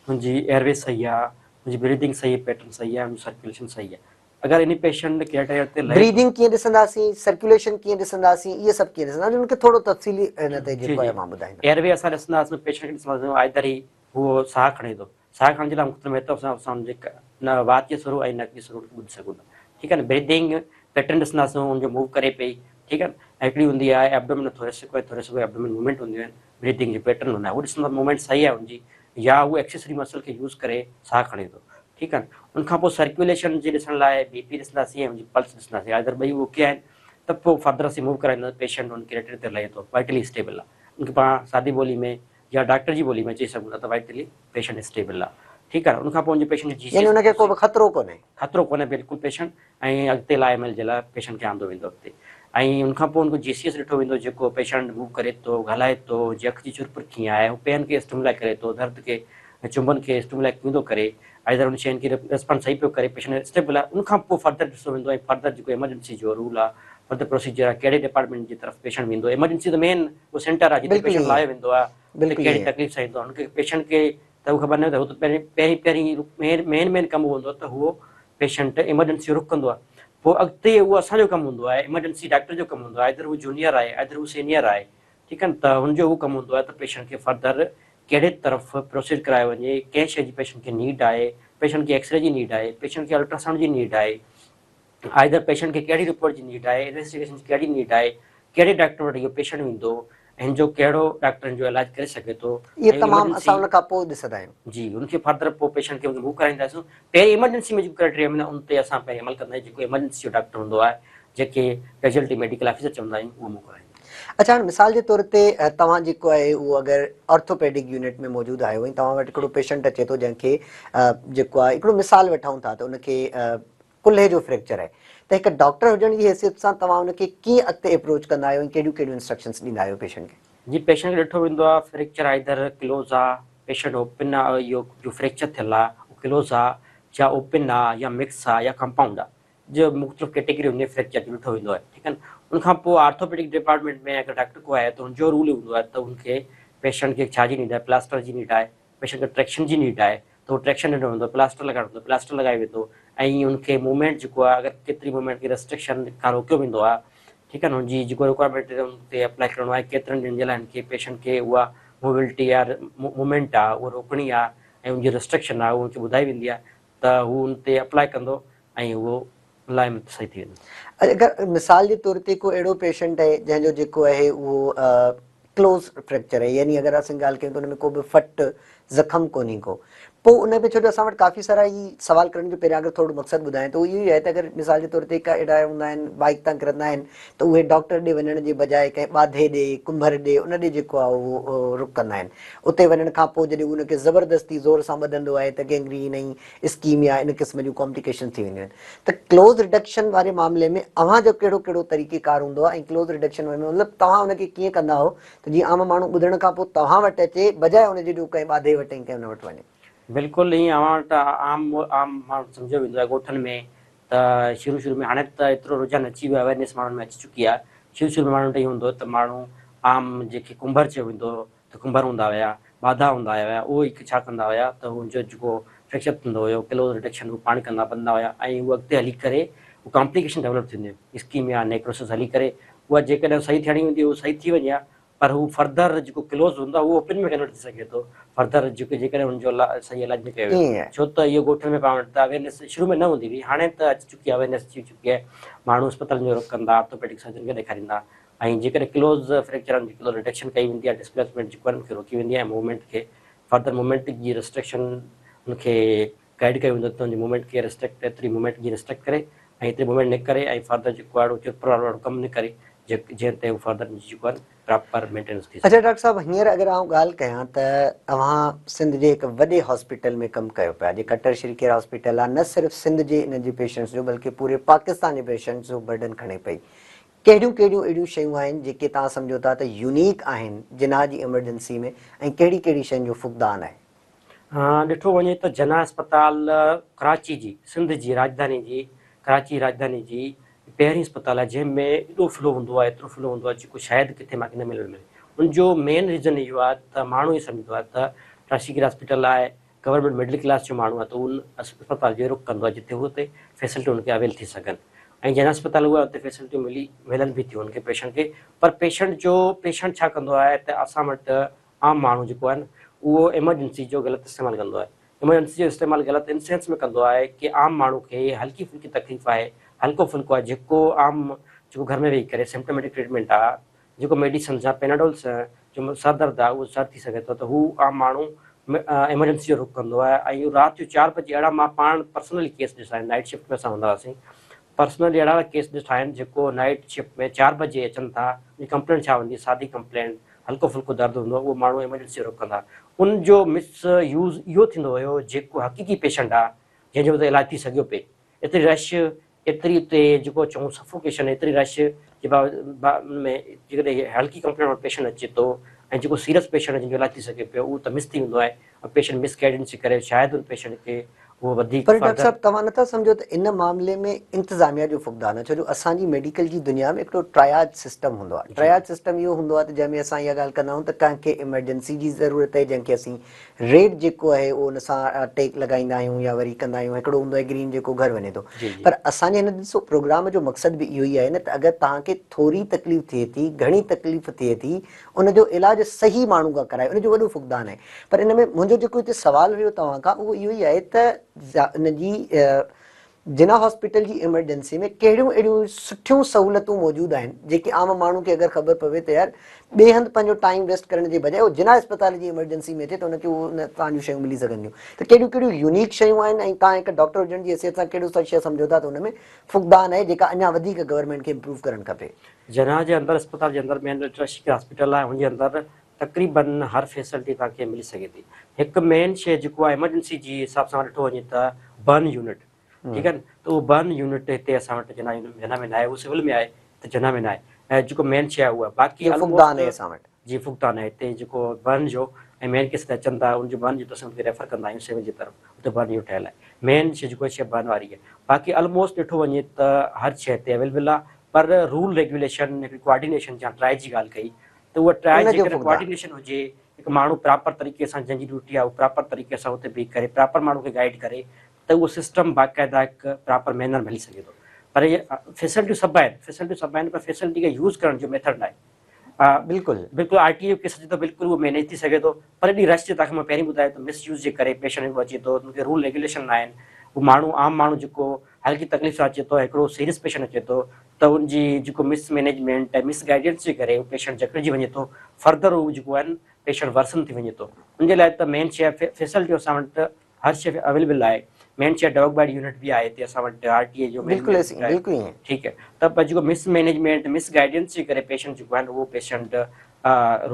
[SPEAKER 2] هن جي ايئر وي صحيح آ، هن جي بريدنگ صحيح پيٽرن صحيح آ، هن جو سرڪيوليشن صحيح آ. اگر انهي پيشنٽ ڪرائيٽيريا تي لهي ٿو.
[SPEAKER 1] بريدنگ ڪيئن ڏسنداسين، سرڪيوليشن ڪيئن ڏسنداسين، اهي سڀ ڪيئن ڏسنداسين ان کي ٿورو تفصيلي ان تي
[SPEAKER 2] جي
[SPEAKER 1] جيڪو
[SPEAKER 2] جي
[SPEAKER 1] آهي مان ٻڌائيندس.
[SPEAKER 2] ايئر وي اسان ڏسنداسين پيشنٽ کي ڏسنداسين آئدر هي هو ساهه کڻي ٿو ساهه کڻڻ جي لاء مختلف ميٿڊ سان اسان ان جي نه وات جي سرو ۽ نڪ جي سرو کي ٻڌي سگهون ٿا ٺيڪ آ نه بريدنگ پيٽرن ڏسنداسين ان جو موو ڪري پئي ٺيڪ آ نه ۽ هڪڙي هوندي آهي ائبڊومين ٿوريسڪ ۽ ٿوريسڪ ائبڊومين موومينٽ هونديون آهن بريدنگ جو پيٽرن هوندو آهي هو ڏسندو موومينٽ صحيح آهي ان جي يا هو ايڪسيسري مسل کي يوز ڪري ساهه کڻي ٿو ٺيڪ آهي ان کان پوء سرڪيوليشن جي ڏسڻ لاء بي پي ڏسنداسين ۽ ان جي پلس ڏسنداسين اگر ٻئي اوڪي آهن ته پوء فردر اسين موو ڪرائينداسين پيشنٽ ان ڪريٽر تي لهي ٿو وائٽلي اسٽيبل آهي ان کي پاڻ سادي ٻولي ۾ يا ڊاڪٽر جي ٻولي ۾ چئي سگهون ٿا ته وائٽلي پيشنٽ اسٽيبل آهي ٺيڪ آهي ان کان پوء ان جي پيشنٽ جي
[SPEAKER 1] يعني ان کي ڪو به خطرو ڪونهي.
[SPEAKER 2] خطرو ڪونهي بلڪل پيشنٽ ۽ اڳتي لاء ايم ايل جي لاء پيشنٽ کي آندو ويندو اڳتي ۽ ان کان پوء ان کي جي سي ايس ڏٺو ويندو جيڪو پيشنٽ موو ڪري ٿو ڳالهائي ٿو جي اک جي چرپر ڪيئن آهي هو پين کي اسٽمولائي ڪري ٿو درد کي چنبن کي اسٽيموليٽ ڪيئن ٿو ڪري، آئدر ان شين کي ريسپانس صحيح پيو ڪري، پيشنٽ اسٽيبل آهي، ان کان پوء فردر ڏسو ويندو ۽ فردر جيڪو ايمرجنسي جو رول آهي، فردر پروسيجر آهي، ڪهڙي ڊپارٽمينٽ جي طرف پيشنٽ ويندو، ايمرجنسي ته مين اهو سينٽر آهي جتي پيشنٽ لايو ويندو آهي، اتي ڪهڙي تڪليف سان ايندو آهي، ان کي پيشنٽ کي ته اهو خبر نه هوندي، هو ته پهرين پهرين پهرين مين مين ڪم اهو هوندو آهي ته هو پيشنٽ ايمرجنسي جو رخ ڪندو آهي، پوء اڳتي اهو اسان جو ڪم هوندو آهي، ايمرجنسي ڊاڪٽر جو ڪم هوندو آهي، آئدر هو جونيئر آهي، آئدر هو سينيئر آهي، ٺيڪ آهي نه، ته هن جو اهو ڪم هوندو آهي ته پيشنٽ کي فردر ڪهڙي طرف پروسيڊ ڪرايو وڃي، ڪنهن شيء جي پيشنٽ کي نيڊ آهي، پيشنٽ کي ايڪسري جي نيڊ آهي، پيشنٽ کي الٽراسائونڊ جي نيڊ آهي، آئدر پيشنٽ کي ڪهڙي رپورٽ جي نيڊ آهي، انويسٽيگيشن جي ڪهڙي نيڊ آهي، ڪهڙي ڊاڪٽر وٽ اهو پيشنٽ ويندو ۽ هن جو ڪهڙو ڊاڪٽر هن جو علاج ڪري سگهي ٿو.
[SPEAKER 1] اهي تمام اسان ان کان پوء ڏسندا آهيون.
[SPEAKER 2] جي ان کي فردر پوء پيشنٽ کي موو ڪرائينداسون. پهرين ايمرجنسي ۾ جيڪو ڪرائيٽيريا هوندا ان تي اسان پهرين عمل ڪندا آهيون، جيڪو ايمرجنسي جو ڊاڪٽر هوندو آهي جنهن کي ڪيجوئلٽي ميڊيڪل آفيسر چوندا آهيون اهو موو ڪرائيندو.
[SPEAKER 1] اڇا هاڻي مثال جي طور تي توهان جيڪو آهي اهو اگر آرٿوپيڊڪ يونٽ ۾ موجود آهيو ۽ توهان وٽ هڪڙو پيشنٽ اچي ٿو جنهن کي جيڪو آهي هڪڙو مثال وٺون ٿا ته ان کي ڪلهي جو فريڪچر آهي ته هڪ ڊاڪٽر هجڻ جي حيثيت سان توهان ان کي ڪيئن اڳتي اپروچ ڪندا آهيو ۽ ڪهڙيون ڪهڙيون انسٽرڪشنس ڏيندا آهيو پيشنٽ کي؟
[SPEAKER 2] جي پيشنٽ کي ڏٺو ويندو آهي فريڪچر آئدر ڪلوز آهي پيشنٽ اوپن آهي اهو جو فريڪچر ٿيل آهي اهو ڪلوز آهي يا اوپن آهي يا مڪس آهي يا ڪمپائونڊ آهي جو مختلف ڪيٽيگري هوندي آهي فريڪچر جو ڏٺو ويندو آهي ٺيڪ آهي نه ان کان پوء آرٿوپيڊڪ ڊپارٽمينٽ ۾ اگر ڊاڪٽر ڪو آهي ته ان جو رول هوندو آهي ته ان کي پيشنٽ کي ڇا جي نيڊ آهي پلاسٽر جي نيڊ آهي پيشنٽ کي ٽريڪشن جي نيڊ آهي ته هو ٽريڪشن ڏنو ويندو پلاسٽر لڳائڻو هوندو پلاسٽر لڳايو ويندو ۽ ان کي موومينٽ جيڪو آهي اگر ڪيتري موومينٽ کي ريسٽرڪشن کان روڪيو ويندو آهي ٺيڪ آهي نه ان جي جيڪو رڪوائرمينٽ ان تي اپلائي ڪرڻو آهي ڪيترن ڏينهن جي لاء ان کي پيشنٽ کي اها موبلٽي يا موومينٽ آهي اها روڪڻي آهي ۽ ان جي ريسٽرڪشن آهي اها ان کي ٻڌائي ويندي آهي ته هو ان تي اپلائي ڪندو ۽ اهو لائم صحيح ٿي ويندو.
[SPEAKER 1] اگر مثال جي طور تي ڪو اهڙو پيشنٽ آهي جنهن جو جيڪو آهي اهو ڪلوز فريڪچر آهي يعني اگر اسين ڳالهه ڪيون ته ان ۾ ڪو به ڦٽ زخم ڪونهي ڪو پوء ان ۾ ڇو جو اسان وٽ ڪافي سارا هي سوال ڪرڻ جو پهريان اگر ٿورو مقصد ٻڌايان ته اهو اهو ئي آهي ته اگر مثال جي طور تي ڪا اهڙا هوندا آهن بائيڪ تان ڪرندا آهن ته اهي ڊاڪٽر ڏي وڃڻ جي بجاء ڪنهن ٻاڌي ڏي ڪنڀر ڏي ان ڏي جيڪو آهي اهو رخ ڪندا آهن اتي وڃڻ کان پوء جڏهن هو ان کي زبردستي زور سان ٻڌندو آهي ته گينگرين ۽ اسڪيميا ان قسم جون ڪامپليڪيشنز ٿي وينديون آهن ته ڪلوز رڊڪشن واري معاملي ۾ اوهان جو ڪهڙو ڪهڙو طريقي ڪار هوندو آهي ۽ ڪلوز رڊڪشن ۾ مطلب توهان ان کي ڪيئن ڪندا آهو ته جيئن عام ماڻهو ٻڌڻ کان پوء توهان وٽ اچي بجاء ان جي جو ڪنهن ٻاڌي وٽ ۽ ڪنهن ان وٽ وڃي.
[SPEAKER 2] بلڪل ائين اوهان وٽ عام عام ماڻهو سمجهيو ويندو آهي ڳوٺن ۾ ته شروع شروع ۾ هاڻي ته ايترو رجحان اچي ويو آهي اويرنيس ماڻهن ۾ اچي چڪي آهي شروع شروع ۾ ماڻهن وٽ اهو هوندو هو ته ماڻهو عام جيڪي ڪنڀر چيو ويندو هو ته ڪنڀر هوندا هيا، ٻاڌا هوندا هيا، اهو ئي ڇا ڪندا هيا ته هن جو جيڪو فريڪچر ٿيندو هيو ڪلوز رڊڪشن هو پاڻ ڪندا ٻڌندا هيا ۽ هو اڳتي هلي ڪري هو ڪامپليڪيشن ڊولپ ٿيندي هئي اسڪيميا نيڪروسس هلي ڪري اها جيڪڏهن صحيح ٿيڻي هوندي هو صحيح ٿي وڃي ها پر هو فردر جيڪو ڪلوز هوندو آهي اهو اوپن ۾ ڪنورٽ ٿي سگهي ٿو فردر جيڪو جيڪڏهن هن جو صحيح علاج نه ڪيو ويو ڇو ته اهو ڳوٺن ۾ پاڻ وٽ ته اويرنيس شروع ۾ نه هوندي هئي هاڻي ته اچي چڪي آهي اويرنيس اچي چڪي آهي ماڻهو اسپتالن جو رخ ڪندا آرٿوپيڊڪ سرجن کي ڏيکاريندا ۽ جيڪڏهن ڪلوز فريڪچر آهن جي ڪلوز رڊڪشن ڪئي ويندي آهي ڊسپليسمينٽ جيڪو آهي ان کي روڪي ويندي آهي ۽ موومينٽ کي فردر موومينٽ جي ريسٽرڪشن ان کي گائيڊ ڪيو ويندو ته ان جي موومينٽ کي ريسٽرڪٽ ايتري موومينٽ جي ريسٽرڪٽ ڪري ۽ ايتري موومينٽ نه ڪري ۽ فردر جيڪو آهي چرپر وارو اهڙو ڪم نه ڪري جنهن تي هو فردر جيڪو آهي پراپر مينٽيننس ٿي سگهي.
[SPEAKER 1] اڇا ڊاڪٽر صاحب هينئر اگر آئون ڳالهه ڪيان ته اوهان سنڌ جي هڪ وڏي هاسپيٽل ۾ ڪم ڪيو پيا جيڪا ٽرشري ڪيئر هاسپيٽل آهي نه صرف سنڌ جي ان جي پيشنٽس جو بلڪه پوري پاڪستان جي پيشنٽس جو برڊن کڻي پئي ڪهڙيون ڪهڙيون اهڙيون شيون آهن جيڪي توهان سمجهو ٿا ته يونيڪ آهن جناح جي ايمرجنسي ۾ ۽ ڪهڙي ڪهڙي شين جو فقدان آهي؟
[SPEAKER 2] ڏٺو وڃي ته جناح اسپتال ڪراچي جي سنڌ جي راڄڌاني جي ڪراچي راڄڌاني جي پهرين اسپتال آهي جنهن ۾ ايڏو فلو هوندو آهي ايترو فلو هوندو آهي جيڪو شايد ڪٿي مان کي نه مليل ملي ان جو مين ريزن اهو آهي ته ماڻهو اهو سمجهندو آهي ته ٽرشري هاسپيٽل آهي گورنمينٽ مڊل ڪلاس جو ماڻهو آهي ته ان اسپتال جو رخ ڪندو آهي جتي هو اتي فيسلٽيون ان کي اويل ٿي سگهن ۽ جنهن اسپتال اهي اتي فيسلٽيون ملي ملن به ٿيون ان کي پيشنٽ کي پر پيشنٽ جو پيشنٽ ڇا ڪندو آهي ته اسان وٽ عام ماڻهو جيڪو آهي نه اهو ايمرجنسي جو غلط استعمال ڪندو آهي ايمرجنسي جو استعمال غلط ان سينس ۾ ڪندو آهي ڪي عام ماڻهو کي هلڪي ڦلڪي تڪليف آهي هلڪو ڦلڪو آهي جيڪو عام جيڪو گهر ۾ ويهي ڪري سمپٽوميٽڪ ٽريٽمينٽ آهي جيڪو ميڊيسنز يا پيناڊولز جو سر درد آهي اهو سر ٿي سگهي ٿو ته هو عام ماڻهو ايمرجنسي جو رخ ڪندو آهي ۽ اهو رات جو 4 بجي اهڙا مان پاڻ پرسنلي ڪيس ڏٺا آهن نائٽ شفٽ ۾ اسان هوندا هئاسين پرسنلي اهڙا ڪيس ڏٺا آهن جيڪو نائٽ شفٽ ۾ 4 بجي اچن ٿا ان جي ڪمپلينٽ ڇا هوندي سادي ڪمپلينٽ هلڪو ڦلڪو درد هوندو آهي اهو ماڻهو ايمرجنسي جو رخ ڪندا ان جو مس يوز اهو ٿيندو هيو جيڪو حقيقي پيشنٽ آهي جنهن جو اتي علاج ٿي سگهيو پئي ايتري رش ايتري اتي جيڪو چئون سفوڪيشن ايتري رش جي با ان ۾ جيڪڏهن هلڪي ڪمپلينٽ وارو پيشنٽ اچي ٿو ۽ جيڪو سيريس پيشنٽ آهي جنهن جو علاج ٿي سگهي پيو اهو ته مس ٿي ويندو آهي ۽ پيشنٽ مس گائيڊنس جي ڪري شايد ان پيشنٽ کي اهو وڌيڪ
[SPEAKER 1] پر ڊاڪٽر
[SPEAKER 2] فردر
[SPEAKER 1] صاحب توهان نٿا سمجهو ته ان معاملي ۾ انتظاميا جو فقدان آهي ڇو جو اسان جي ميڊيڪل جي دنيا ۾ هڪڙو ٽرياج سسٽم هوندو آهي ٽرياج سسٽم اهو هوندو آهي ته جنهن ۾ اسان اها ڳالهه ڪندا آهيون ته ڪنهن کي ايمرجنسي جي ضرورت آهي جنهن کي اسين ريڊ جيڪو آهي اهو ان سان ٽيڪ لڳائيندا آهيون يا وري ڪندا آهيون هڪڙو هوندو آهي گرين جيڪو گهر وڃي ٿو
[SPEAKER 2] جي جي
[SPEAKER 1] پر اسان جي هن ڏسو پروگرام جو مقصد به اهو ئي آهي نه ته اگر توهان کي ٿوري تڪليف ٿئي ٿي گهڻي تڪليف ٿئي ٿي ان جو علاج صحيح ماڻهو کان ڪرايو ان جو وڏو فقدان آهي پر ان ۾ منهنجو جيڪو هتي سوال هيو توهان کان اهو اهو ئي آهي ته ان جي جناح هاسپيٽل جي ايمرجنسي ۾ ڪهڙيون اهڙيون سٺيون سهولتون موجود آهن جيڪي عام ماڻهو کي اگر خبر پوي ته يار ٻئي هنڌ پنهنجو ٽائيم ويسٽ ڪرڻ جي بجاء هو جناح اسپتال جي ايمرجنسي ۾ اچي ته ان کي اهو ان تان جون شيون ملي سگهن ٿيون ته ڪهڙيون ڪهڙيون يونيڪ شيون آهن ۽ توهان هڪ ڊاڪٽر هجڻ جي حيثيت سان ڪهڙو شيء سمجهو ٿا ته ان ۾ فقدان آهي جيڪا اڃا وڌيڪ گورنمينٽ کي امپروو ڪرڻ کپي.
[SPEAKER 2] جناح جي اندر اسپتال جي اندر مين ٽرشري هاسپيٽل آهي ان جي اندر تقريبن هر فيسلٽي توهان کي ملي سگهي ٿي هڪ مين شي جيڪو آهي ايمرجنسي جي حساب سان ڏٺو وڃي ته برن يونٽ ٺيڪ آهي نه ته اهو برن يونٽ هتي اسان وٽ جناح جناح ۾ ناهي اهو سول ۾ آهي ته جناح ۾ ناهي ۽ جيڪو مين شي آهي اهو آهي باقي
[SPEAKER 1] اهو فقدان آهي اسان وٽ.
[SPEAKER 2] جي فقدان آهي هتي جيڪو برن جو ۽ مين ڪيس تي اچن ٿا ان جو برن جو ته اسان ان کي ريفر ڪندا آهيون سول جي طرف اتي برن يونٽ ٺهيل آهي مين شي جيڪو شي برن واري آهي باقي الموسٽ ڏٺو وڃي ته هر شي هتي اويلبل آهي پر رول ريگيوليشن هڪڙي ڪوآرڊينيشن جا ٽرائج جي ڳالهه ڪئي ته اها ٽرائج
[SPEAKER 1] ان جو
[SPEAKER 2] جيڪڏهن
[SPEAKER 1] فقدان.
[SPEAKER 2] ڪوآرڊينيشن هجي هڪ ماڻهو پراپر طريقي سان جنهن جي ڊيوٽي آهي اهو پراپر طريقي سان اتي بيهي ڪري پراپر ماڻهو کي گائيڊ ڪري ته اهو سسٽم باقاعده هڪ پراپر مينر ۾ هلي سگهي ٿو پر اهي فيسلٽيون سڀ آهن فيسلٽيون سڀ آهن پر فيسلٽي کي يوز ڪرڻ جو ميٿڊ ناهي
[SPEAKER 1] بلڪل.
[SPEAKER 2] بلڪل آر ٽي جو ڪيس اچي ٿو بلڪل اهو مينيج ٿي سگهي ٿو پر ايڏي رش جي توهان کي مان پهرين ٻڌايو ته مس يوز جي ڪري پيشنٽ هڪڙو اچي ٿو ان کي رول ريگيوليشن نه آهن اهو ماڻهو عام ماڻهو جيڪو هلڪي تڪليف سان اچي ٿو هڪڙو سيريس پيشنٽ اچي ٿو ته ان جي جيڪو مس مينيجمينٽ ۽ مس گائيڊنس جي ڪري اهو پيشنٽ جڪڙجي وڃي ٿو فردر اهو جيڪو آهن پيشنٽ ورسن ٿي وڃي ٿو ان جي لاء ته مين شيء فيسلٽي اسان وٽ هر شيء اويليبل آهي مين شيء ڊاگ بائيٽ يونٽ به آهي هتي اسان وٽ آر ٽي اي جو
[SPEAKER 1] بلڪل
[SPEAKER 2] مينيجمينٽ آهي
[SPEAKER 1] بلڪل ائين
[SPEAKER 2] ٺيڪ آهي ته پر جيڪو مس مينيجمينٽ مس گائيڊنس جي ڪري پيشنٽ جيڪو آهي اهو پيشنٽ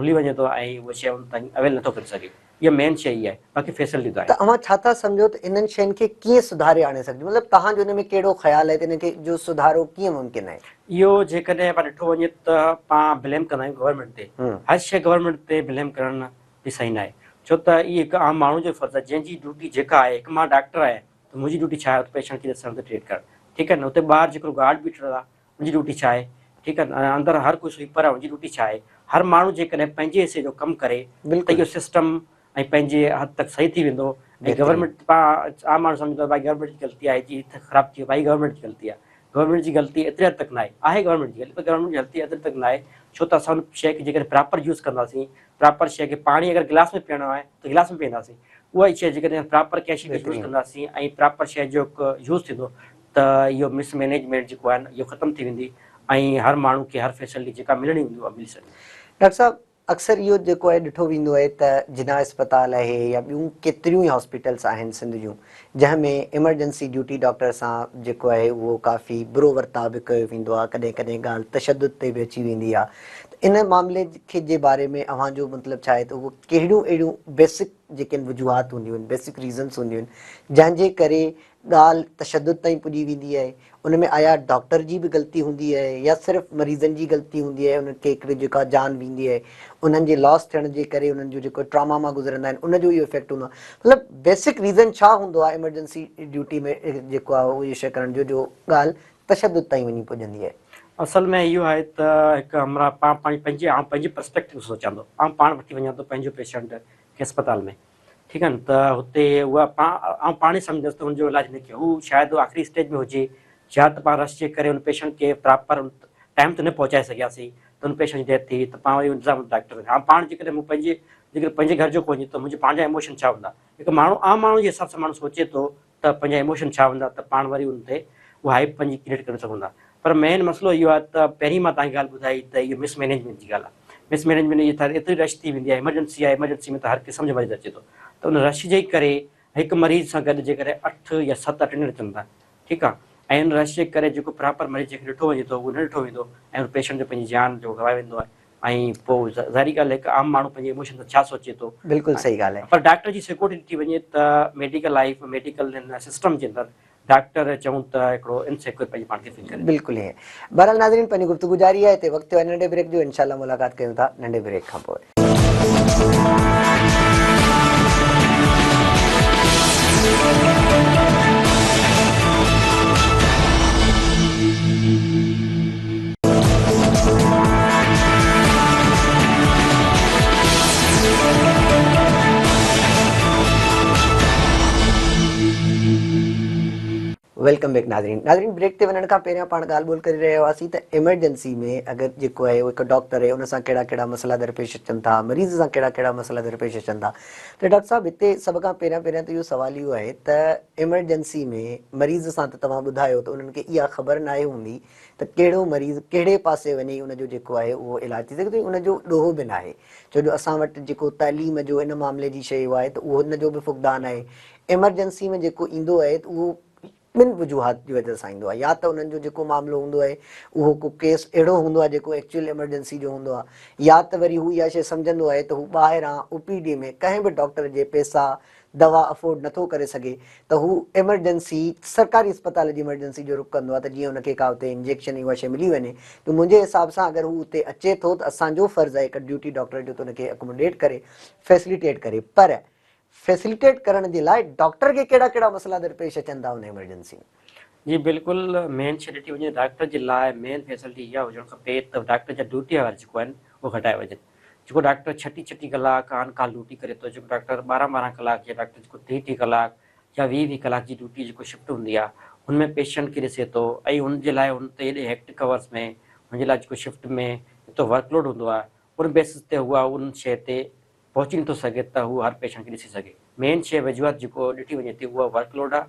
[SPEAKER 2] رلي وڃي ٿو ۽ اهو شيء ان تائين اويل نٿو ڪري سگهي اها مين شيء اها آهي باقي فيسلٽي ته
[SPEAKER 1] ته
[SPEAKER 2] آهن.
[SPEAKER 1] اوهان ڇا ٿا سمجهو ته انهن شين کي ڪيئن سڌاري آڻي سگهجي مطلب توهان جو ان ۾ ڪهڙو خيال آهي ته انهن کي جو سڌارو ڪيئن ممڪن آهي؟
[SPEAKER 2] اهو جيڪڏهن پاڻ ڏٺو وڃي ته پاڻ بليم ڪندا آهيون گورنمينٽ تي هر شيء گورنمينٽ تي بليم ڪرڻ به صحيح ناهي ڇو ته اهي هڪ عام ماڻهو جو فرض آهي جنهن جي ڊيوٽي جيڪا آهي هڪ مان ڊاڪٽر آهيان ته منهنجي ڊيوٽي ڇا آهي اتي پيشنٽ کي ڏسڻ ته ٽريٽ ڪرڻ ٺيڪ آهي نه اتي ٻاهر جيڪو گارڊ بيٺل آهي ان جي ڊيوٽي ڇا آهي ٺيڪ آهي نه اندر هر ڪوئي سوئيپر آهي ان جي ڊيوٽي ڇا آهي هر ماڻهو جيڪڏهن پنهنجي حصي جو ڪم ڪري ته اهو سسٽم ۽ پنهنجي حد تڪ صحيح ٿي ويندو ۽ گورنمينٽ عام ماڻهو سمجهندو آهي ڀائي گورنمينٽ جي غلطي آهي جي هت خراب ٿي ويو ڀائي گورنمينٽ جي غلطي آهي گورنمينٽ جي غلطي ايتري حد تڪ ناهي آهي گورنمينٽ جي غلطي پر گورنمينٽ جي غلطي ايتري تڪ ناهي ڇو ته اسان ان شيء کي جيڪڏهن پراپر يوز ڪنداسين پراپر شيء کي پاڻي اگر گلاس ۾ پيئڻو آهي ته گلاس ۾ پيئنداسين اها ئي شيء جيڪڏهن پراپر ڪنهن شيء کي يوز ڪنداسين ۽ پراپر شيء جو هڪ يوز ٿيندو ته اهو مس مينيجمينٽ جيڪو آهي نه اهو ختم ٿي ويندي ۽ هر ماڻهو کي هر فيسلٽي جيڪا ملڻي هوندي اها ملي سگهندي.
[SPEAKER 1] ڊاڪٽر صاحب اڪثر اهو جيڪو آهي ڏٺو ويندو آهي ته جناح اسپتال آهي يا ٻيون ڪيتريون ئي هاسپيٽلس آهن سنڌ جون جنهن ۾ ايمرجنسي ڊيوٽي ڊاڪٽر سان جيڪو آهي اهو ڪافي برو ورتاء به ڪيو ويندو آهي ڪڏهن ڪڏهن ڳالهه تشدد تي به اچي ويندي آهي ته ان معاملي کي جي باري ۾ اوهان جو مطلب ڇا آهي ته اهو ڪهڙيون اهڙيون بيسڪ جيڪي آهن وجوهات هونديون آهن بيسڪ ريزنس هونديون آهن جنهن جي ڪري ڳالهه تشدد تائين پڄي ويندي آهي ان ۾ آيا ڊاڪٽر جي به غلطي هوندي آهي يا صرف مريضن جي غلطي هوندي آهي انهن کي هڪڙي جيڪا جان ويندي آهي انهن جي لاس ٿيڻ جي ڪري انهن جو جيڪو ٽراما مان گذرندا آهن ان جو اهو افيڪٽ هوندو آهي مطلب بيسڪ ريزن ڇا هوندو آهي ايمرجنسي ڊيوٽي ۾ جيڪو آهي اهو شيء ڪرڻ جو جو ڳالهه تشدد تائين وڃي پڄندي آهي.
[SPEAKER 2] اصل ۾ اهو آهي ته هڪ همراهه پاڻ پنهنجي آئون پنهنجي پرسپيڪٽو سان سوچان ٿو آئون پاڻ وٺي وڃان ٿو پنهنجو پيشنٽ کي اسپتال ۾ ٺيڪ آهي نه ته هتي اها پاڻ آئون پاڻ ئي سمجهندس ته ان جو علاج نه ڪيو هو شايد آخري اسٽيج ۾ هجي يا ته پاڻ رش جي ڪري ان پيشنٽ کي پراپر ٽائيم تي نه پهچائي سگهياسين ته ان پيشنٽ جي ڊيٿ ٿي ته پاڻ وري انتظام ڊاڪٽر کي آئون پاڻ جيڪڏهن مون پنهنجي جيڪڏهن پنهنجي گهر جو ڪو وڃي ته منهنجي پنهنجا ايموشن ڇا هوندا هڪ ماڻهو عام ماڻهو جي حساب سان ماڻهو سوچي ٿو ته پنهنجا ايموشن ڇا هوندا ته پاڻ وري ان تي اها هائپ پنهنجي ڪريئيٽ ڪري سگهون ٿا پر مين مسئلو اهو آهي ته پهرين مان توهان کي ڳالهه ٻڌائي ته اهو مس مينيجمينٽ جي ڳالهه آهي مس مينيجمينٽ اهي ته ايتري رش ٿي ويندي آهي ايمرجنسي آهي ايمرجنسي ۾ ته هر قسم جو مريض اچي ٿو ته ان رش جي ڪري هڪ مريض سان گڏ جيڪڏهن اٺ يا ست اٽينڊنٽ اچن ٿا ٺيڪ آهي ۽ ان رش جي ڪري جيڪو پراپر مريض جنهن کي ڏٺو وڃي ٿو اهو نه ڏٺو ويندو ۽ ان پيشنٽ جو پنهنجي جان جو گوائي ويندو آهي ۽ پوء ظاهري ڳالهه هڪ عام ماڻهو پنهنجي ايموشن سان ڇا سوچي ٿو.
[SPEAKER 1] بلڪل صحيح ڳالهه آهي.
[SPEAKER 2] پر ڊاڪٽر جي سيڪورٽي ڏٺي وڃي ته ميڊيڪل لائيف ميڊيڪل هن سسٽم جي اندر ڊاڪٽر چئون ته هڪڙو انسيڪيور پنهنجي پاڻ کي فيل ڪري ٿو.
[SPEAKER 1] بلڪل ائين. بهرحال ناظرين پنهنجي گفتگو جاري آهي هتي وقت ٿيو آهي ننڍي بريڪ جو انشاء الله ملاقات ڪيون ٿا ننڍي بريڪ کان پوء. Welcome back ناظرين ناظرين بريڪ تي وڃڻ کان پهريان پاڻ ڳالهه ٻولهه ڪري رهيا هئاسين ته ايمرجنسي ۾ اگر جيڪو آهي هڪ ڊاڪٽر آهي ان سان ڪهڙا ڪهڙا مسئلا درپيش اچن ٿا مريض سان ڪهڙا ڪهڙا مسئلا درپيش اچن ٿا ته ڊاڪٽر صاحب هتي سڀ کان پهريان پهريان ته اهو سوال اهو آهي ته ايمرجنسي ۾ مريض سان ته توهان ٻڌايو ته انهن کي اها خبر ناهي هوندي ته ڪهڙو مريض ڪهڙي پاسي وڃي ان جو جيڪو آهي اهو علاج ٿي سگهي ٿو ۽ ان جو ڏوهه به ناهي ڇو جو اسان وٽ جيڪو تعليم جو ان معاملي جي شيء اها آهي ته اهو ان جو به فقدان آهي ايمرجنسي ۾ جيڪو ايندو آهي ته اهو ٻن وجوهات جي وجه سان ايندو آهي يا ته انهن جو جيڪو معاملو هوندو آهي اهو ڪو ڪيس اهڙو هوندو آهي جيڪو ايڪچوئل ايمرجنسي جو هوندو آهي يا ته وري هو اها شيء سمجهندو آهي ته هو ٻاهران او پي ڊي ۾ ڪنهن به ڊاڪٽر جي پيسا دوا افورڊ نٿو ڪري سگهي ته هو ايمرجنسي سرڪاري اسپتال جي ايمرجنسي جو رخ ڪندو آهي ته جيئن ان کي ڪا اتي انجيڪشن اها شيء ملي وڃي ته منهنجي حساب سان اگر هو اتي اچي ٿو ته اسان جو فرض آهي هڪ ڊيوٽي ڊاڪٽر جو ته ان کي اڪوموڊيٽ ڪري فيسليٽيٽ ڪري پر فيسليٽيٽ ڪرڻ جي لاء ڊاڪٽر کي ڪهڙا ڪهڙا مسئلا درپيش اچن ٿا ان ايمرجنسي ۾؟
[SPEAKER 2] جي بلڪل مين شي ڏٺي وڃي ڊاڪٽر جي لاء مين فيسلٽي اها هجڻ کپي ته ڊاڪٽر جا ڊيوٽي آور جيڪو آهن اهي گهٽايا وڃن جيڪو ڊاڪٽر ڇٽيهه ڇٽيهه ڪلاڪ آن ڪال ڊيوٽي ڪري ٿو جيڪو ڊاڪٽر ٻارهن ٻارهن ڪلاڪ يا ڊاڪٽر جيڪو ٽيهه ٽيهه ڪلاڪ يا ويهه ويهه ڪلاڪ جي ڊيوٽي جيڪو شفٽ هوندي آهي ان ۾ پيشنٽ کي ڏسي ٿو ۽ ان جي لاء ان تي ايڏي هيڪٽڪ آورس ۾ ان جي لاء جيڪو شفٽ ۾ ايترو ورڪ لوڊ هوندو آهي ان بيسس تي هو ان شي تي پهچي نٿو سگهي ته هو هر پيشنٽ کي ڏسي سگهي. مين شيء وجوهات جيڪو ڏٺي وڃي ٿي اها ورڪ لوڊ آهي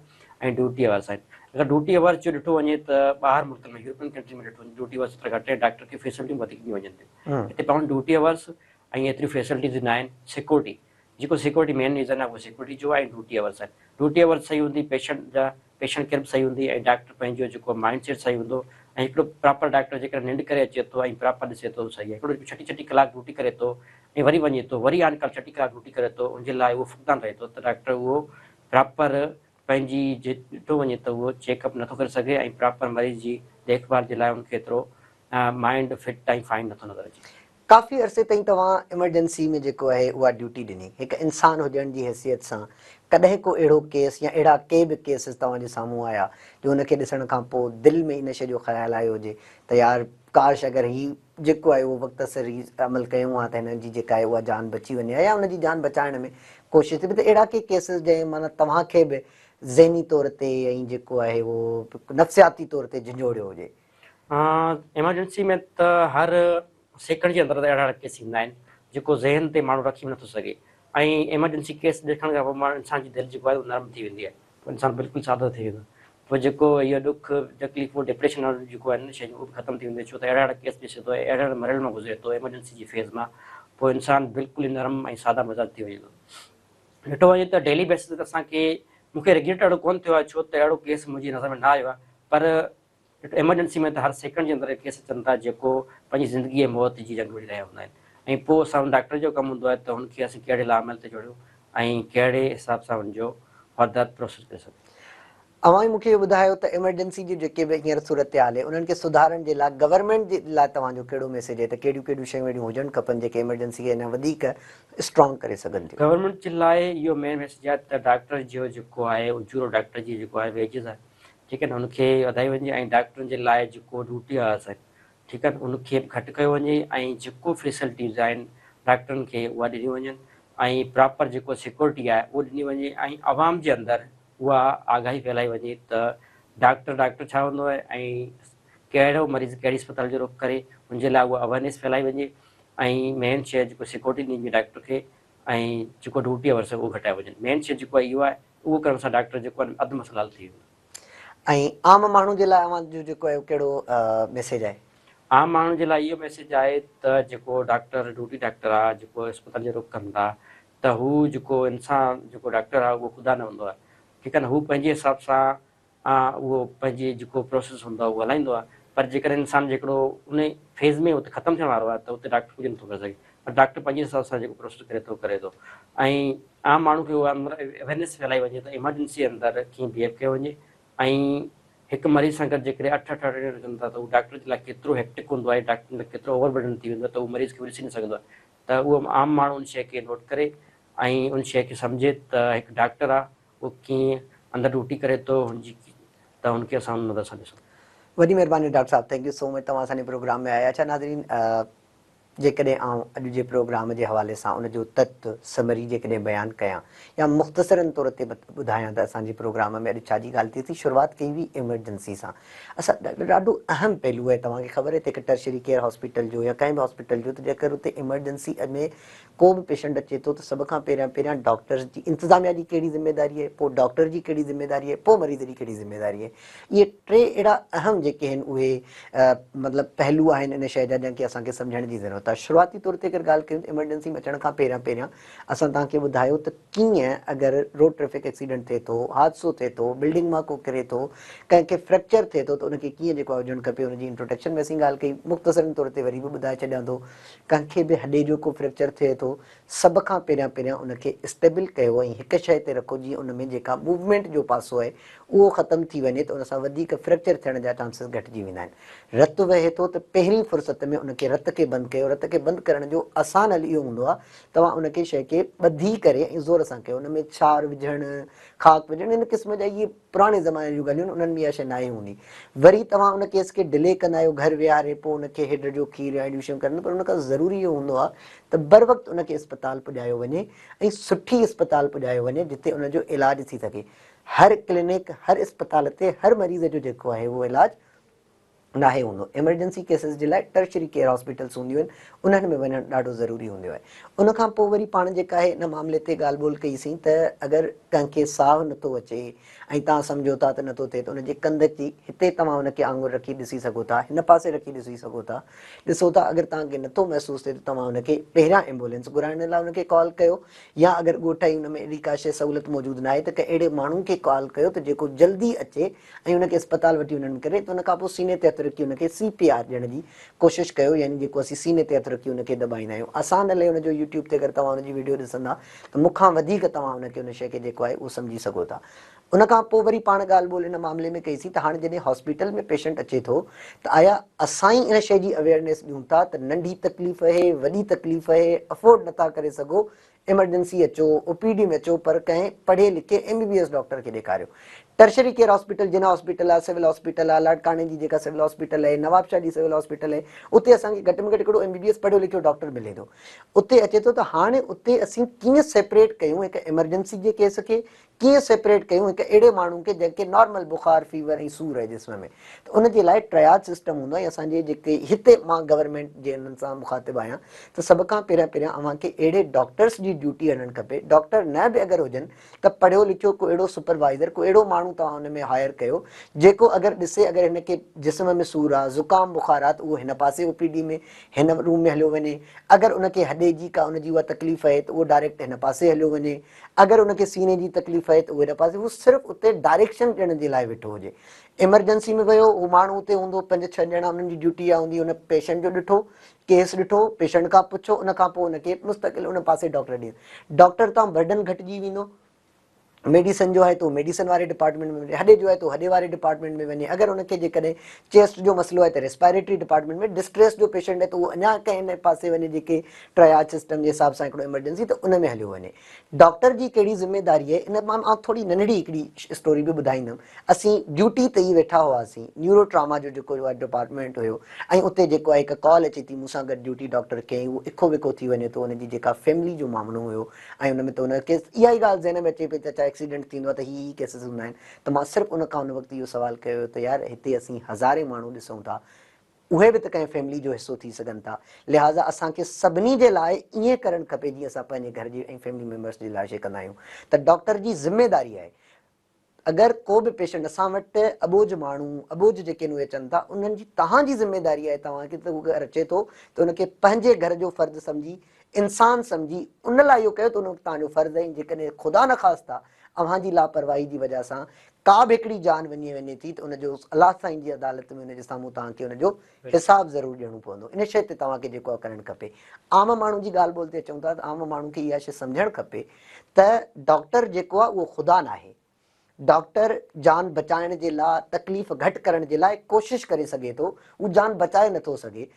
[SPEAKER 2] ۽ ڊيوٽي اورس آهن. اگر ڊيوٽي اورس جو ڏٺو وڃي ته ٻاهر ملڪن ۾ يورپين ڪنٽري ۾ ڏٺو وڃي ڊيوٽي اورس ايترا گهٽ آهن ڊاڪٽر کي فيسلٽيون وڌيڪ ڏنيون وڃن ٿيون. هتي پاڻ ڊيوٽي اورس ۽ ايتريون فيسلٽيز نه آهن. سيڪيورٽي جيڪو سيڪيورٽي مين ريزن آهي اهو سيڪيورٽي جو آهي ۽ ڊيوٽي اورس آهن. ڊيوٽي اورس صحيح هوندي پيشنٽ جا پيشنٽ ڪيئر به صحيح هوندي ۽ ڊاڪٽر پنهنجو جيڪو مائنڊ سيٽ صحيح هوندو ۽ هڪڙو پراپر ڊاڪٽر جيڪڏهن ننڊ ڪري اچي ٿو ۽ پراپر ڏسي ٿو صحيح آهي هڪڙو جيڪو ڇٽيهه ڇٽيهه ڪلاڪ ڊيوٽي ڪري ٿو ۽ وري وڃي ٿو وري آن ڪال ڇٽيهه ڪلاڪ ڊيوٽي ڪري ٿو ان جي لاء اهو فقدان رهي ٿو ته ڊاڪٽر اهو پراپر پنهنجي جي ڏٺو وڃي ته اهو چيڪ اپ نٿو ڪري سگهي ۽ پراپر مريض جي ديک ڀال جي لاء ان کي ايترو مائنڊ فٽ ۽ فائن نٿو نظر اچي.
[SPEAKER 1] ڪافي عرصي تائين توهان ايمرجنسي ۾ جيڪو آهي اها ڊيوٽي ڏني، هڪ انسان هجڻ جي حيثيت سان ڪڏهن ڪو اهڙو ڪيس يا اهڙا ڪي به ڪيسز توهان جي سامهون آيا جو ان کي ڏسڻ کان پوء دل ۾ ان شيء جو خيال آيو هجي ته يار ڪاش اگر هي جيڪو آهي اهو وقت سر هي عمل ڪيون ها ته هن جي جيڪا آهي اها جان بچي وڃي ها يا ان جي جان بچائڻ ۾ ڪوشش ٿي ته اهڙا ڪي ڪيسز جنهن معنيٰ توهان کي به ذهني طور تي ۽ جيڪو آهي اهو نفسياتي طور تي جهنجهوڙيو هجي.
[SPEAKER 2] ايمرجنسي ۾ ته هر سيڪنڊ جي اندر اهڙا اهڙا ڪيس ايندا آهن جيڪو ذهن تي ماڻهو رکي به نٿو سگهي ۽ ايمرجنسي ڪيس ڏسڻ کان پوء ماڻهو انسان جي دل جيڪو آهي اهو نرم ٿي ويندي آهي پوء انسان بلڪل سادو ٿي ويندو پوء جيڪو اهو ڏک تڪليفون ڊپريشن واريون جيڪو آهن شيون اهو به ختم ٿي ويندو ڇو ته اهڙا اهڙا ڪيس ڏسي ٿو ۽ اهڙي اهڙي مرحلي مان گذري ٿو ايمرجنسي جي فيز مان پوء انسان بلڪل ئي نرم ۽ سادا مزاج ٿي وڃي ٿو ڏٺو وڃي ته ڊيلي بيسز تي اسان کي مون کي ريگريٽ اهڙو ڪونه ٿيو آهي ڇو ته اهڙو ڪيس منهنجي نظر ۾ نه آيو آهي پر ايمرجنسي ۾ ته هر سيڪنڊ جي اندر ڪيس اچن ٿا جيڪو پنهنجي زندگي ۽ موت جي جنگ وڙهي رهيا هوندا آهن ۽ پوء اسان ان ڊاڪٽر جو ڪم هوندو آهي ته هن کي اسين ڪهڙي لاعمل تي جوڙيون ۽ ڪهڙي حساب سان هن جو فردر پروسيس ڪري سگهون.
[SPEAKER 1] اوهان ئي مون کي اهو ٻڌايو ته ايمرجنسي جي جيڪي به هينئر صورتحال آهي انهن کي سڌارڻ جي لاء گورنمينٽ جي لاء توهان جو ڪهڙو ميسيج آهي ته ڪهڙيون ڪهڙيون شيون اهڙيون هجڻ کپن جيڪي ايمرجنسي کي اڃا وڌيڪ اسٽرانگ ڪري سگهن ٿيون.
[SPEAKER 2] گورنمينٽ جي لاء اهو مين ميسيج آهي ته ڊاڪٽر جو جيڪو آهي اجورو ڊاڪٽر جي جيڪو آهي ويجز آهي ٺيڪ آهي نه ان کي وڌائي وڃي ۽ ڊاڪٽرن جي لاء جيڪو ڊيوٽي آورس آهن ٺيڪ آهي نه ان کي به گهٽ ڪيو وڃي ۽ جيڪو فيسلٽيز آهن ڊاڪٽرن کي اها ڏني وڃن ۽ پراپر جيڪو سيڪورٽي آهي اهو ڏني وڃي ۽ عوام جي اندر اها آگاهي ڦهلائي وڃي ته ڊاڪٽر ڊاڪٽر ڇا هوندو آهي ۽ ڪهڙو مريض ڪهڙي اسپتال جو رخ ڪري ان جي لاء اها اويرنيس ڦهلائي وڃي ۽ مين شيء جيڪو سيڪورٽي ڏني وڃي ڊاڪٽر کي ۽ جيڪو ڊيوٽي آورس آهي اهو گهٽايو وڃن مين شيء جيڪو آهي اهو آهي اهو ڪرڻ سان ڊاڪٽر جيڪو آهي اڌ مسئلا حل ٿي ويندو.
[SPEAKER 1] ۽ عام ماڻهو جي لاء اوهان جو جيڪو آهي ڪهڙو ميسيج آهي؟
[SPEAKER 2] عام ماڻهو جي لاء اهو ميسيج آهي ته جيڪو ڊاڪٽر ڊيوٽي ڊاڪٽر آهي جيڪو اسپتال جو رخ ڪن ٿا ته هو جيڪو انسان جيڪو ڊاڪٽر آهي اهو خدا نه هوندو آهي ٺيڪ آهي نه هو پنهنجي حساب سان اهو پنهنجي جيڪو پروسيس هوندو آهي اهو هلائيندو آهي پر جيڪڏهن انسان جيڪڙو ان فيز ۾ اتي ختم ٿيڻ وارو آهي ته اتي ڊاڪٽر ڪجهه نٿو ڪري سگهي پر ڊاڪٽر پنهنجي حساب سان جيڪو پروسيس ڪري ٿو ڪري ٿو ۽ عام ماڻهو کي اها اويرنيس ڦهلائي وڃي ته ايمرجنسي اندر ڪيئن بيهيو ڪيو وڃي ۽ هڪ مريض سان گڏ جيڪڏهن اٺ اٺ اٽينڊنٽ اچن ٿا ته هو ڊاڪٽر جي لاء ڪيترو هيڪٽڪ هوندو آهي ڊاڪٽر لاء ڪيترو اوور برڊن ٿي ويندو آهي ته هو مريض کي به ڏسي نه سگهندو آهي. ته اهو عام ماڻهو ان شيء کي نوٽ ڪري ۽ ان شيء کي سمجهي ته هڪ ڊاڪٽر آ اهو ڪيئن اندر ڊيوٽي ڪري ٿو هن جي ته هن کي اسان ان نظر سان ڏسون.
[SPEAKER 1] وڏي مهرباني ڊاڪٽر صاحب thank you سو مچ توهان اسان جي پروگرام ۾ آيا. اڇا ناظرين جيڪڏهن آئون اڄ جي پروگرام جي حوالي سان ان جو تت، Summary، جيڪڏهن بيان ڪيان يا مختصرن طور تي ٻڌايان ته اسان جي پروگرام ۾ اڄ ڇا جي ڳالهه ٿي ٿي شروعات ڪئي هئي ايمرجنسي سان اسان ڏاڍو اهم پهلو آهي توهان کي خبر آهي ته هڪ ٽرشري ڪيئر هاسپيٽل جو يا ڪنهن به هاسپيٽل جو ته جيڪر اتي ايمرجنسي ۾ ڪو به پيشنٽ اچي ٿو ته سڀ کان پهريان پهريان ڊاڪٽرز جي انتظاميا جي ڪهڙي ذميواري آهي پوء ڊاڪٽر جي ڪهڙي ذميواري آهي پوء مريض جي ڪهڙي ذميواري آهي اهي ٽي اهڙا اهم جيڪي آهن اهي مطلب پهلو آهن ان شيء جا جنهن کي اسان کي سمجهڻ جي ضرورت آهي شروعاتي طور تي اگر ڳالهه ڪيون ته ايمرجنسي ۾ اچڻ کان پهريان پهريان اسان توهان کي ٻڌايو ته ڪيئن اگر روڊ ٽريفڪ ايڪسيڊنٽ ٿئي ٿو، حادثو ٿئي ٿو، بلڊنگ مان ڪو ڪري ٿو، ڪنهن کي فريڪچر ٿئي ٿو ته ان کي ڪيئن جيڪو آهي هجڻ کپي ان جي انٽروڊڪشن ۾ اسين ڳالهه ڪئي مختصرن طور تي وري به ٻڌائي ڇڏيان ٿو ڪنهن کي به هڏي جو ڪو فريڪچر ٿئي ٿو سڀ کان پهريان پهريان ان کي اسٽيبل ڪيو ۽ هڪ شيء تي رکو جيئن ان ۾ جيڪا موومينٽ جو پاسو آهي اهو ختم ٿي وڃي ته ان سان وڌيڪ فريڪچر ٿيڻ جا چانسز گهٽجي ويندا آهن. رت وهي ٿو ته پهرين فرصت ۾ ان کي رت کي بند ڪيو رت کي بند ڪرڻ جو آسان حل اهو هوندو آهي توهان ان کي شيء کي ٻڌي ڪري ۽ زور سان ڪيو ان ۾ ڇار وجهڻ خاڪ وجهڻ ان قسم جا اهي پراڻي زماني جون ڳالهيون آهن انهن ۾ اها شيء ناهي هوندي وري توهان ان ڪيس کي ڊلي ڪندا آهيو گهر ويهاري پوء ان کي هيڊ جو کير يا اهڙيون شيون ڪرڻ پر ان کان ضروري اهو هوندو آهي ته بروقت ان کي اسپتال پڄايو وڃي ۽ سٺي اسپتال پڄايو وڃي جتي ان جو علاج ٿي سگهي هر ڪلينڪ هر اسپتال تي هر مريض جو جيڪو آهي اهو علاج ناهي هوندو. ايمرجنسي ڪيسز جي لاء ٽرشري ڪيئر هاسپيٽلس هونديون آهن انهن ۾ وڃڻ ڏاڍو ضروري هوندو آهي. ان کان پوء وري پاڻ جيڪا آهي ان معاملي تي ڳالهه ٻولهه ڪئي سين ته اگر ڪنهن کي ساهه نٿو اچي ۽ توهان سمجهو ٿا ته نٿو ٿئي ته ان جي ڪنڌ جي هتي توهان ان کي آڱر رکي ڏسي سگهو ٿا هن پاسي رکي ڏسي سگهو ٿا ڏسو ٿا اگر توهان کي نٿو محسوس ٿئي ته توهان ان کي پهريان ايمبولينس گهرائڻ لاء ان کي ڪال ڪيو يا اگر ڳوٺ ۽ ان ۾ اهڙي ڪا شيء سهولت موجود ناهي ته ڪنهن اهڙي ماڻهو کي ڪال ڪيو ته جيڪو جلدي اچي ۽ ان کي اسپتال وٺي وڃڻ ڪري ته ان کان پوء سيني تي هٿ رکي ان کي سي پي آر ڏيڻ جي ڪوشش ڪيو يعني جيڪو اسين سيني تي هٿ رکي ان کي دٻائيندا آهيون آسان الائي ان جو يوٽيوب تي اگر توهان ان جي ويڊيو ڏسندا ته مون کان وڌيڪ توهان ان کي ان شيء کي جيڪو آهي اهو سمجهي سگهو ٿا ان کان پوء وري پاڻ ڳالهه ٻولهه ان معاملي ۾ ڪئي سين ته هاڻي جڏهن هاسپيٽل ۾ پيشنٽ اچي ٿو ته آيا اسان ئي ان شيء جي اويئرنيس ڏيون ٿا ته ننڍي تڪليف اهي وڏي تڪليف اهي افورڊ نٿا ڪري سگهو ايمرجنسي اچو، او پي ڊي ۾ اچو پر ڪنهن پڙهي لکي M B B S doctor کي ڏيکاريو. Tertiary care hospital Jinnah hospital آهي، سول هاسپيٽل آهي، لاڙڪاڻي جي جيڪا سول هاسپيٽل آهي، نوابشاهه جي سول هاسپيٽل آهي، اتي اسان کي گهٽ ۾ گهٽ هڪڙو ايم بي بي ايس پڙهيو لکيو ڊاڪٽر ملي ٿو. اتي اچي ٿو ته هاڻي اتي اسين ڪيئن سيپريٽ ڪيون هڪ ايمرجنسي جي ڪيس کي ڪيئن سيپريٽ ڪيون هڪ اهڙي ماڻهو کي جنهن کي نارمل بخار، فيور ۽ سور آهي جسم ۾ ته ان جي لاء ٽرياج سسٽم هوندو آهي ۽ اسان جي جيڪي هتي مان گورنمينٽ جي انهن سان مخاطب آهيان ته سڀ کان پهريان پهريان اوهان کي اهڙي ڊاڪٽرس جي ڊيوٽي هڻڻ کپي ڊاڪٽر نه به اگر هجن ته پڙهيو لکيو ڪو اهڙو سپروائيزر ڪو اهڙو ماڻهو توهان ان ۾ هائر ڪيو جيڪو اگر ڏسي اگر هن کي جسم ۾ سور آهي زڪام بخار آهي ته اهو هن پاسي او پي ڊي ۾ هن روم ۾ هليو وڃي اگر ان کي هڏي جي ڪا ان جي اها تڪليف آهي ته اهو ڊائريڪٽ هن پاسي هليو وڃي اگر ان کي سيني جي تڪليف آهي ته اهو هن پاسي هو صرف اتي ڊائريڪشن ڏيڻ جي لاء ويٺو هجي. ايمرجنسي ۾ ويو هو ماڻهو اتي هوندو پنج ڇهه ڄڻا انهن جي ڊيوٽي اها هوندي ان پيشنٽ جو ڏٺو ڪيس ڏٺو پيشنٽ کان پڇيو ان کان پوء ان کي مستقل ان پاسي ڊاڪٽر ڏي ڊاڪٽر تان برڊن گهٽجي ويندو ميڊيسن جو آهي ته ميڊيسن واري ڊپارٽمينٽ ۾ وڃي هڏي جو آهي ته هڏي واري ڊپارٽمينٽ ۾ وڃي اگر ان کي جيڪڏهن چيسٽ جو مسئلو آهي ته ريسپائريٽري ڊپارٽمينٽ ۾ ڊسٽريس جو پيشنٽ آهي ته اهو اڃا ڪنهن پاسي وڃي جيڪي ٽرياج سسٽم جي حساب سان هڪڙو ايمرجنسي ته ان ۾ هليو وڃي. ڊاڪٽر جي ڪهڙي ذميداري آهي ان مان آئون ٿوري ننڍڙي هڪڙي اسٽوري به ٻڌائيندم. اسين ڊيوٽي تي ئي ويٺا هئاسين نيورو ٽراما جو جيڪو ڊپارٽمينٽ هيو ۽ اتي جيڪو آهي هڪ ڪال اچي ٿي مون سان گڏ ڊيوٽي ڊاڪٽر کي ۽ اهو اکو وکو ٿي وڃي ٿو ان جي جيڪا فيملي جو معاملو هيو ۽ ان ۾ ته ان کي اها ئي ڳالهه ذهن ۾ اچي پئي ته اڇا ايڪسيڊنٽ ٿيندو آهي ته هي هي ڪيسز هوندا آهن ته مان صرف ان کان ان وقت اهو سوال ڪيو هيو ته يار هتي اسين هزارين ماڻهو ڏسون ٿا اهي به ته ڪنهن فيملي جو حصو ٿي سگهن ٿا، لهٰذا اسان کي سڀني جي لاء ائين ڪرڻ کپي جيئن اسان پنهنجي گهر جي ۽ فيملي ميمبرس جي لاء شي ڪندا آهيون ته ڊاڪٽر جي ذميداري آهي اگر ڪو به پيشنٽ اسان وٽ اٻوجهه ماڻهو اٻوجهه جيڪي آهن اهي اچن ٿا انهن جي توهان جي ذميداري آهي توهان کي ته هو اگر اچي ٿو ته ان کي پنهنجي گهر جو فرد سمجهي انسان سمجهي ان لاء اهو ڪيو ته ان وقت توهان جو فرض آهي جيڪڏهن خدا نخواسته اوهان جي لاپرواهي جي وجه سان ڪا به هڪڙي جان وڃي وڃي ٿي ته ان جو الله سائين جي عدالت ۾ ان جي سامهون توهان کي ان جو حساب ضرور ڏيڻو پوندو. ان شيء تي توهان کي جيڪو آهي ڪرڻ کپي. عام ماڻهو جي ڳالهه ٻولهه تي اچون ٿا ته عام ماڻهو کي اها شيء سمجهڻ کپي ته ڊاڪٽر جيڪو آهي اهو خدا ناهي. ڊاڪٽر جان بچائڻ جي لاء تڪليف گهٽ ڪرڻ جي لاء ڪوشش ڪري سگهي ٿو، هو جان بچائي نٿو سگهي.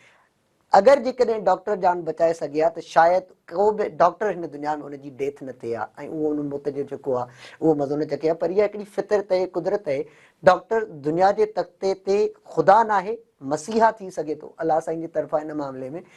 [SPEAKER 1] اگر جيڪڏهن ڊاڪٽر جان بچائي سگهي ها ته شايد ڪو به ڊاڪٽر هن دنيا ۾ ان جي ڊيٿ نه ٿئي ها ۽ اهو ان موت جو جيڪو آهي اهو مزو نه چکي ها پر اها هڪڙي فطرت اهي قدرت اهي ڊاڪٽر دنيا جي تختي تي خدا ناهي مسيحا ٿي سگهي ٿو الله سائين جي طرفان ان معاملي ۾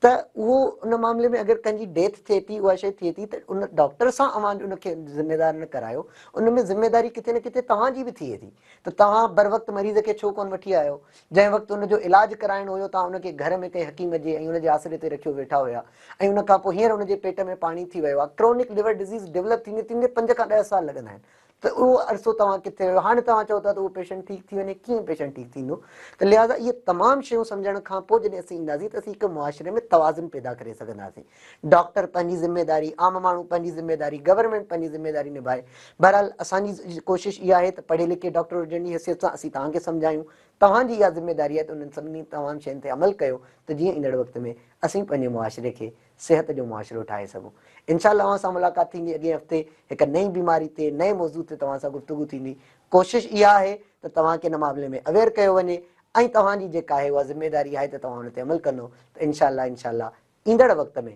[SPEAKER 1] ته اهو ان معاملي ۾ اگر ڪنهن جي ڊيٿ ٿئي ٿي اها شيء ٿئي ٿي ته ان ڊاڪٽر سان اوهان ان کي ذميوار نه ڪرايو ان ۾ ذميواري ڪٿي نه ڪٿي توهان جي به ٿئي ٿي ته توهان بروقت مريض کي ڇو ڪونه وٺي آيو جنهن وقت ان جو علاج ڪرائڻو هيو توهان ان کي گهر ۾ ڪنهن حڪيم جي ۽ ان جي آسري تي رکيو ويٺا هيا ۽ ان کان پوء هينئر ان جي پيٽ ۾ پاڻي ٿي ويو آهي ڪرونڪ ليور ڊزيز ڊولپ ٿيندي ٿيندي پنج کان ڏهه سال لڳندا آهن ته اهو عرصو توهان ڪٿي هيو؟ هاڻي توهان چئو ٿا ته اهو پيشنٽ ٺيڪ ٿي وڃي، ڪيئن پيشنٽ ٺيڪ ٿيندو؟ ته لهٰذا اهي تمام شيون سمجهڻ کان پوء جڏهن اسين اينداسين ته اسين هڪ معاشري ۾ توازن پيدا ڪري سگهنداسين. ڊاڪٽر پنهنجي ذميواري، عام ماڻهو پنهنجي ذميواري، گورنمينٽ پنهنجي ذميواري نڀائي. بهرحال اسان جي ڪوشش اها آهي ته پڙهي لکي ڊاڪٽر هجڻ جي حيثيت سان اسين توهان کي سمجهايون. توهان جي اها ذميواري آهي ته انهن سڀني تمام شين تي عمل ڪيو ته جيئن ايندڙ وقت ۾ اسين پنهنجي معاشري کي صحت جو معاشرو ٺاهي سگهون. انشاء الله اوهان سان ملاقات ٿيندي اڳئين هفتي هڪ نئين بيماري تي نئين موضوع تي توهان سان گفتگو ٿيندي. ڪوشش اها آهي ته توهان کي ان معاملي ۾ اويئر ڪيو وڃي ۽ توهان جي جيڪا آهي اها ذميداري آهي ته توهان ان تي عمل ڪندو ته انشاء الله انشاء الله ايندڙ وقت ۾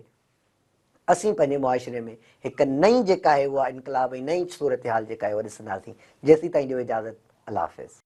[SPEAKER 1] اسين پنهنجي معاشري ۾ هڪ نئين جيڪا آهي اها انقلاب ۽ نئين صورتحال جيڪا آهي اها ڏسنداسين. جيسين تائين ڏيو اجازت الله حافظ.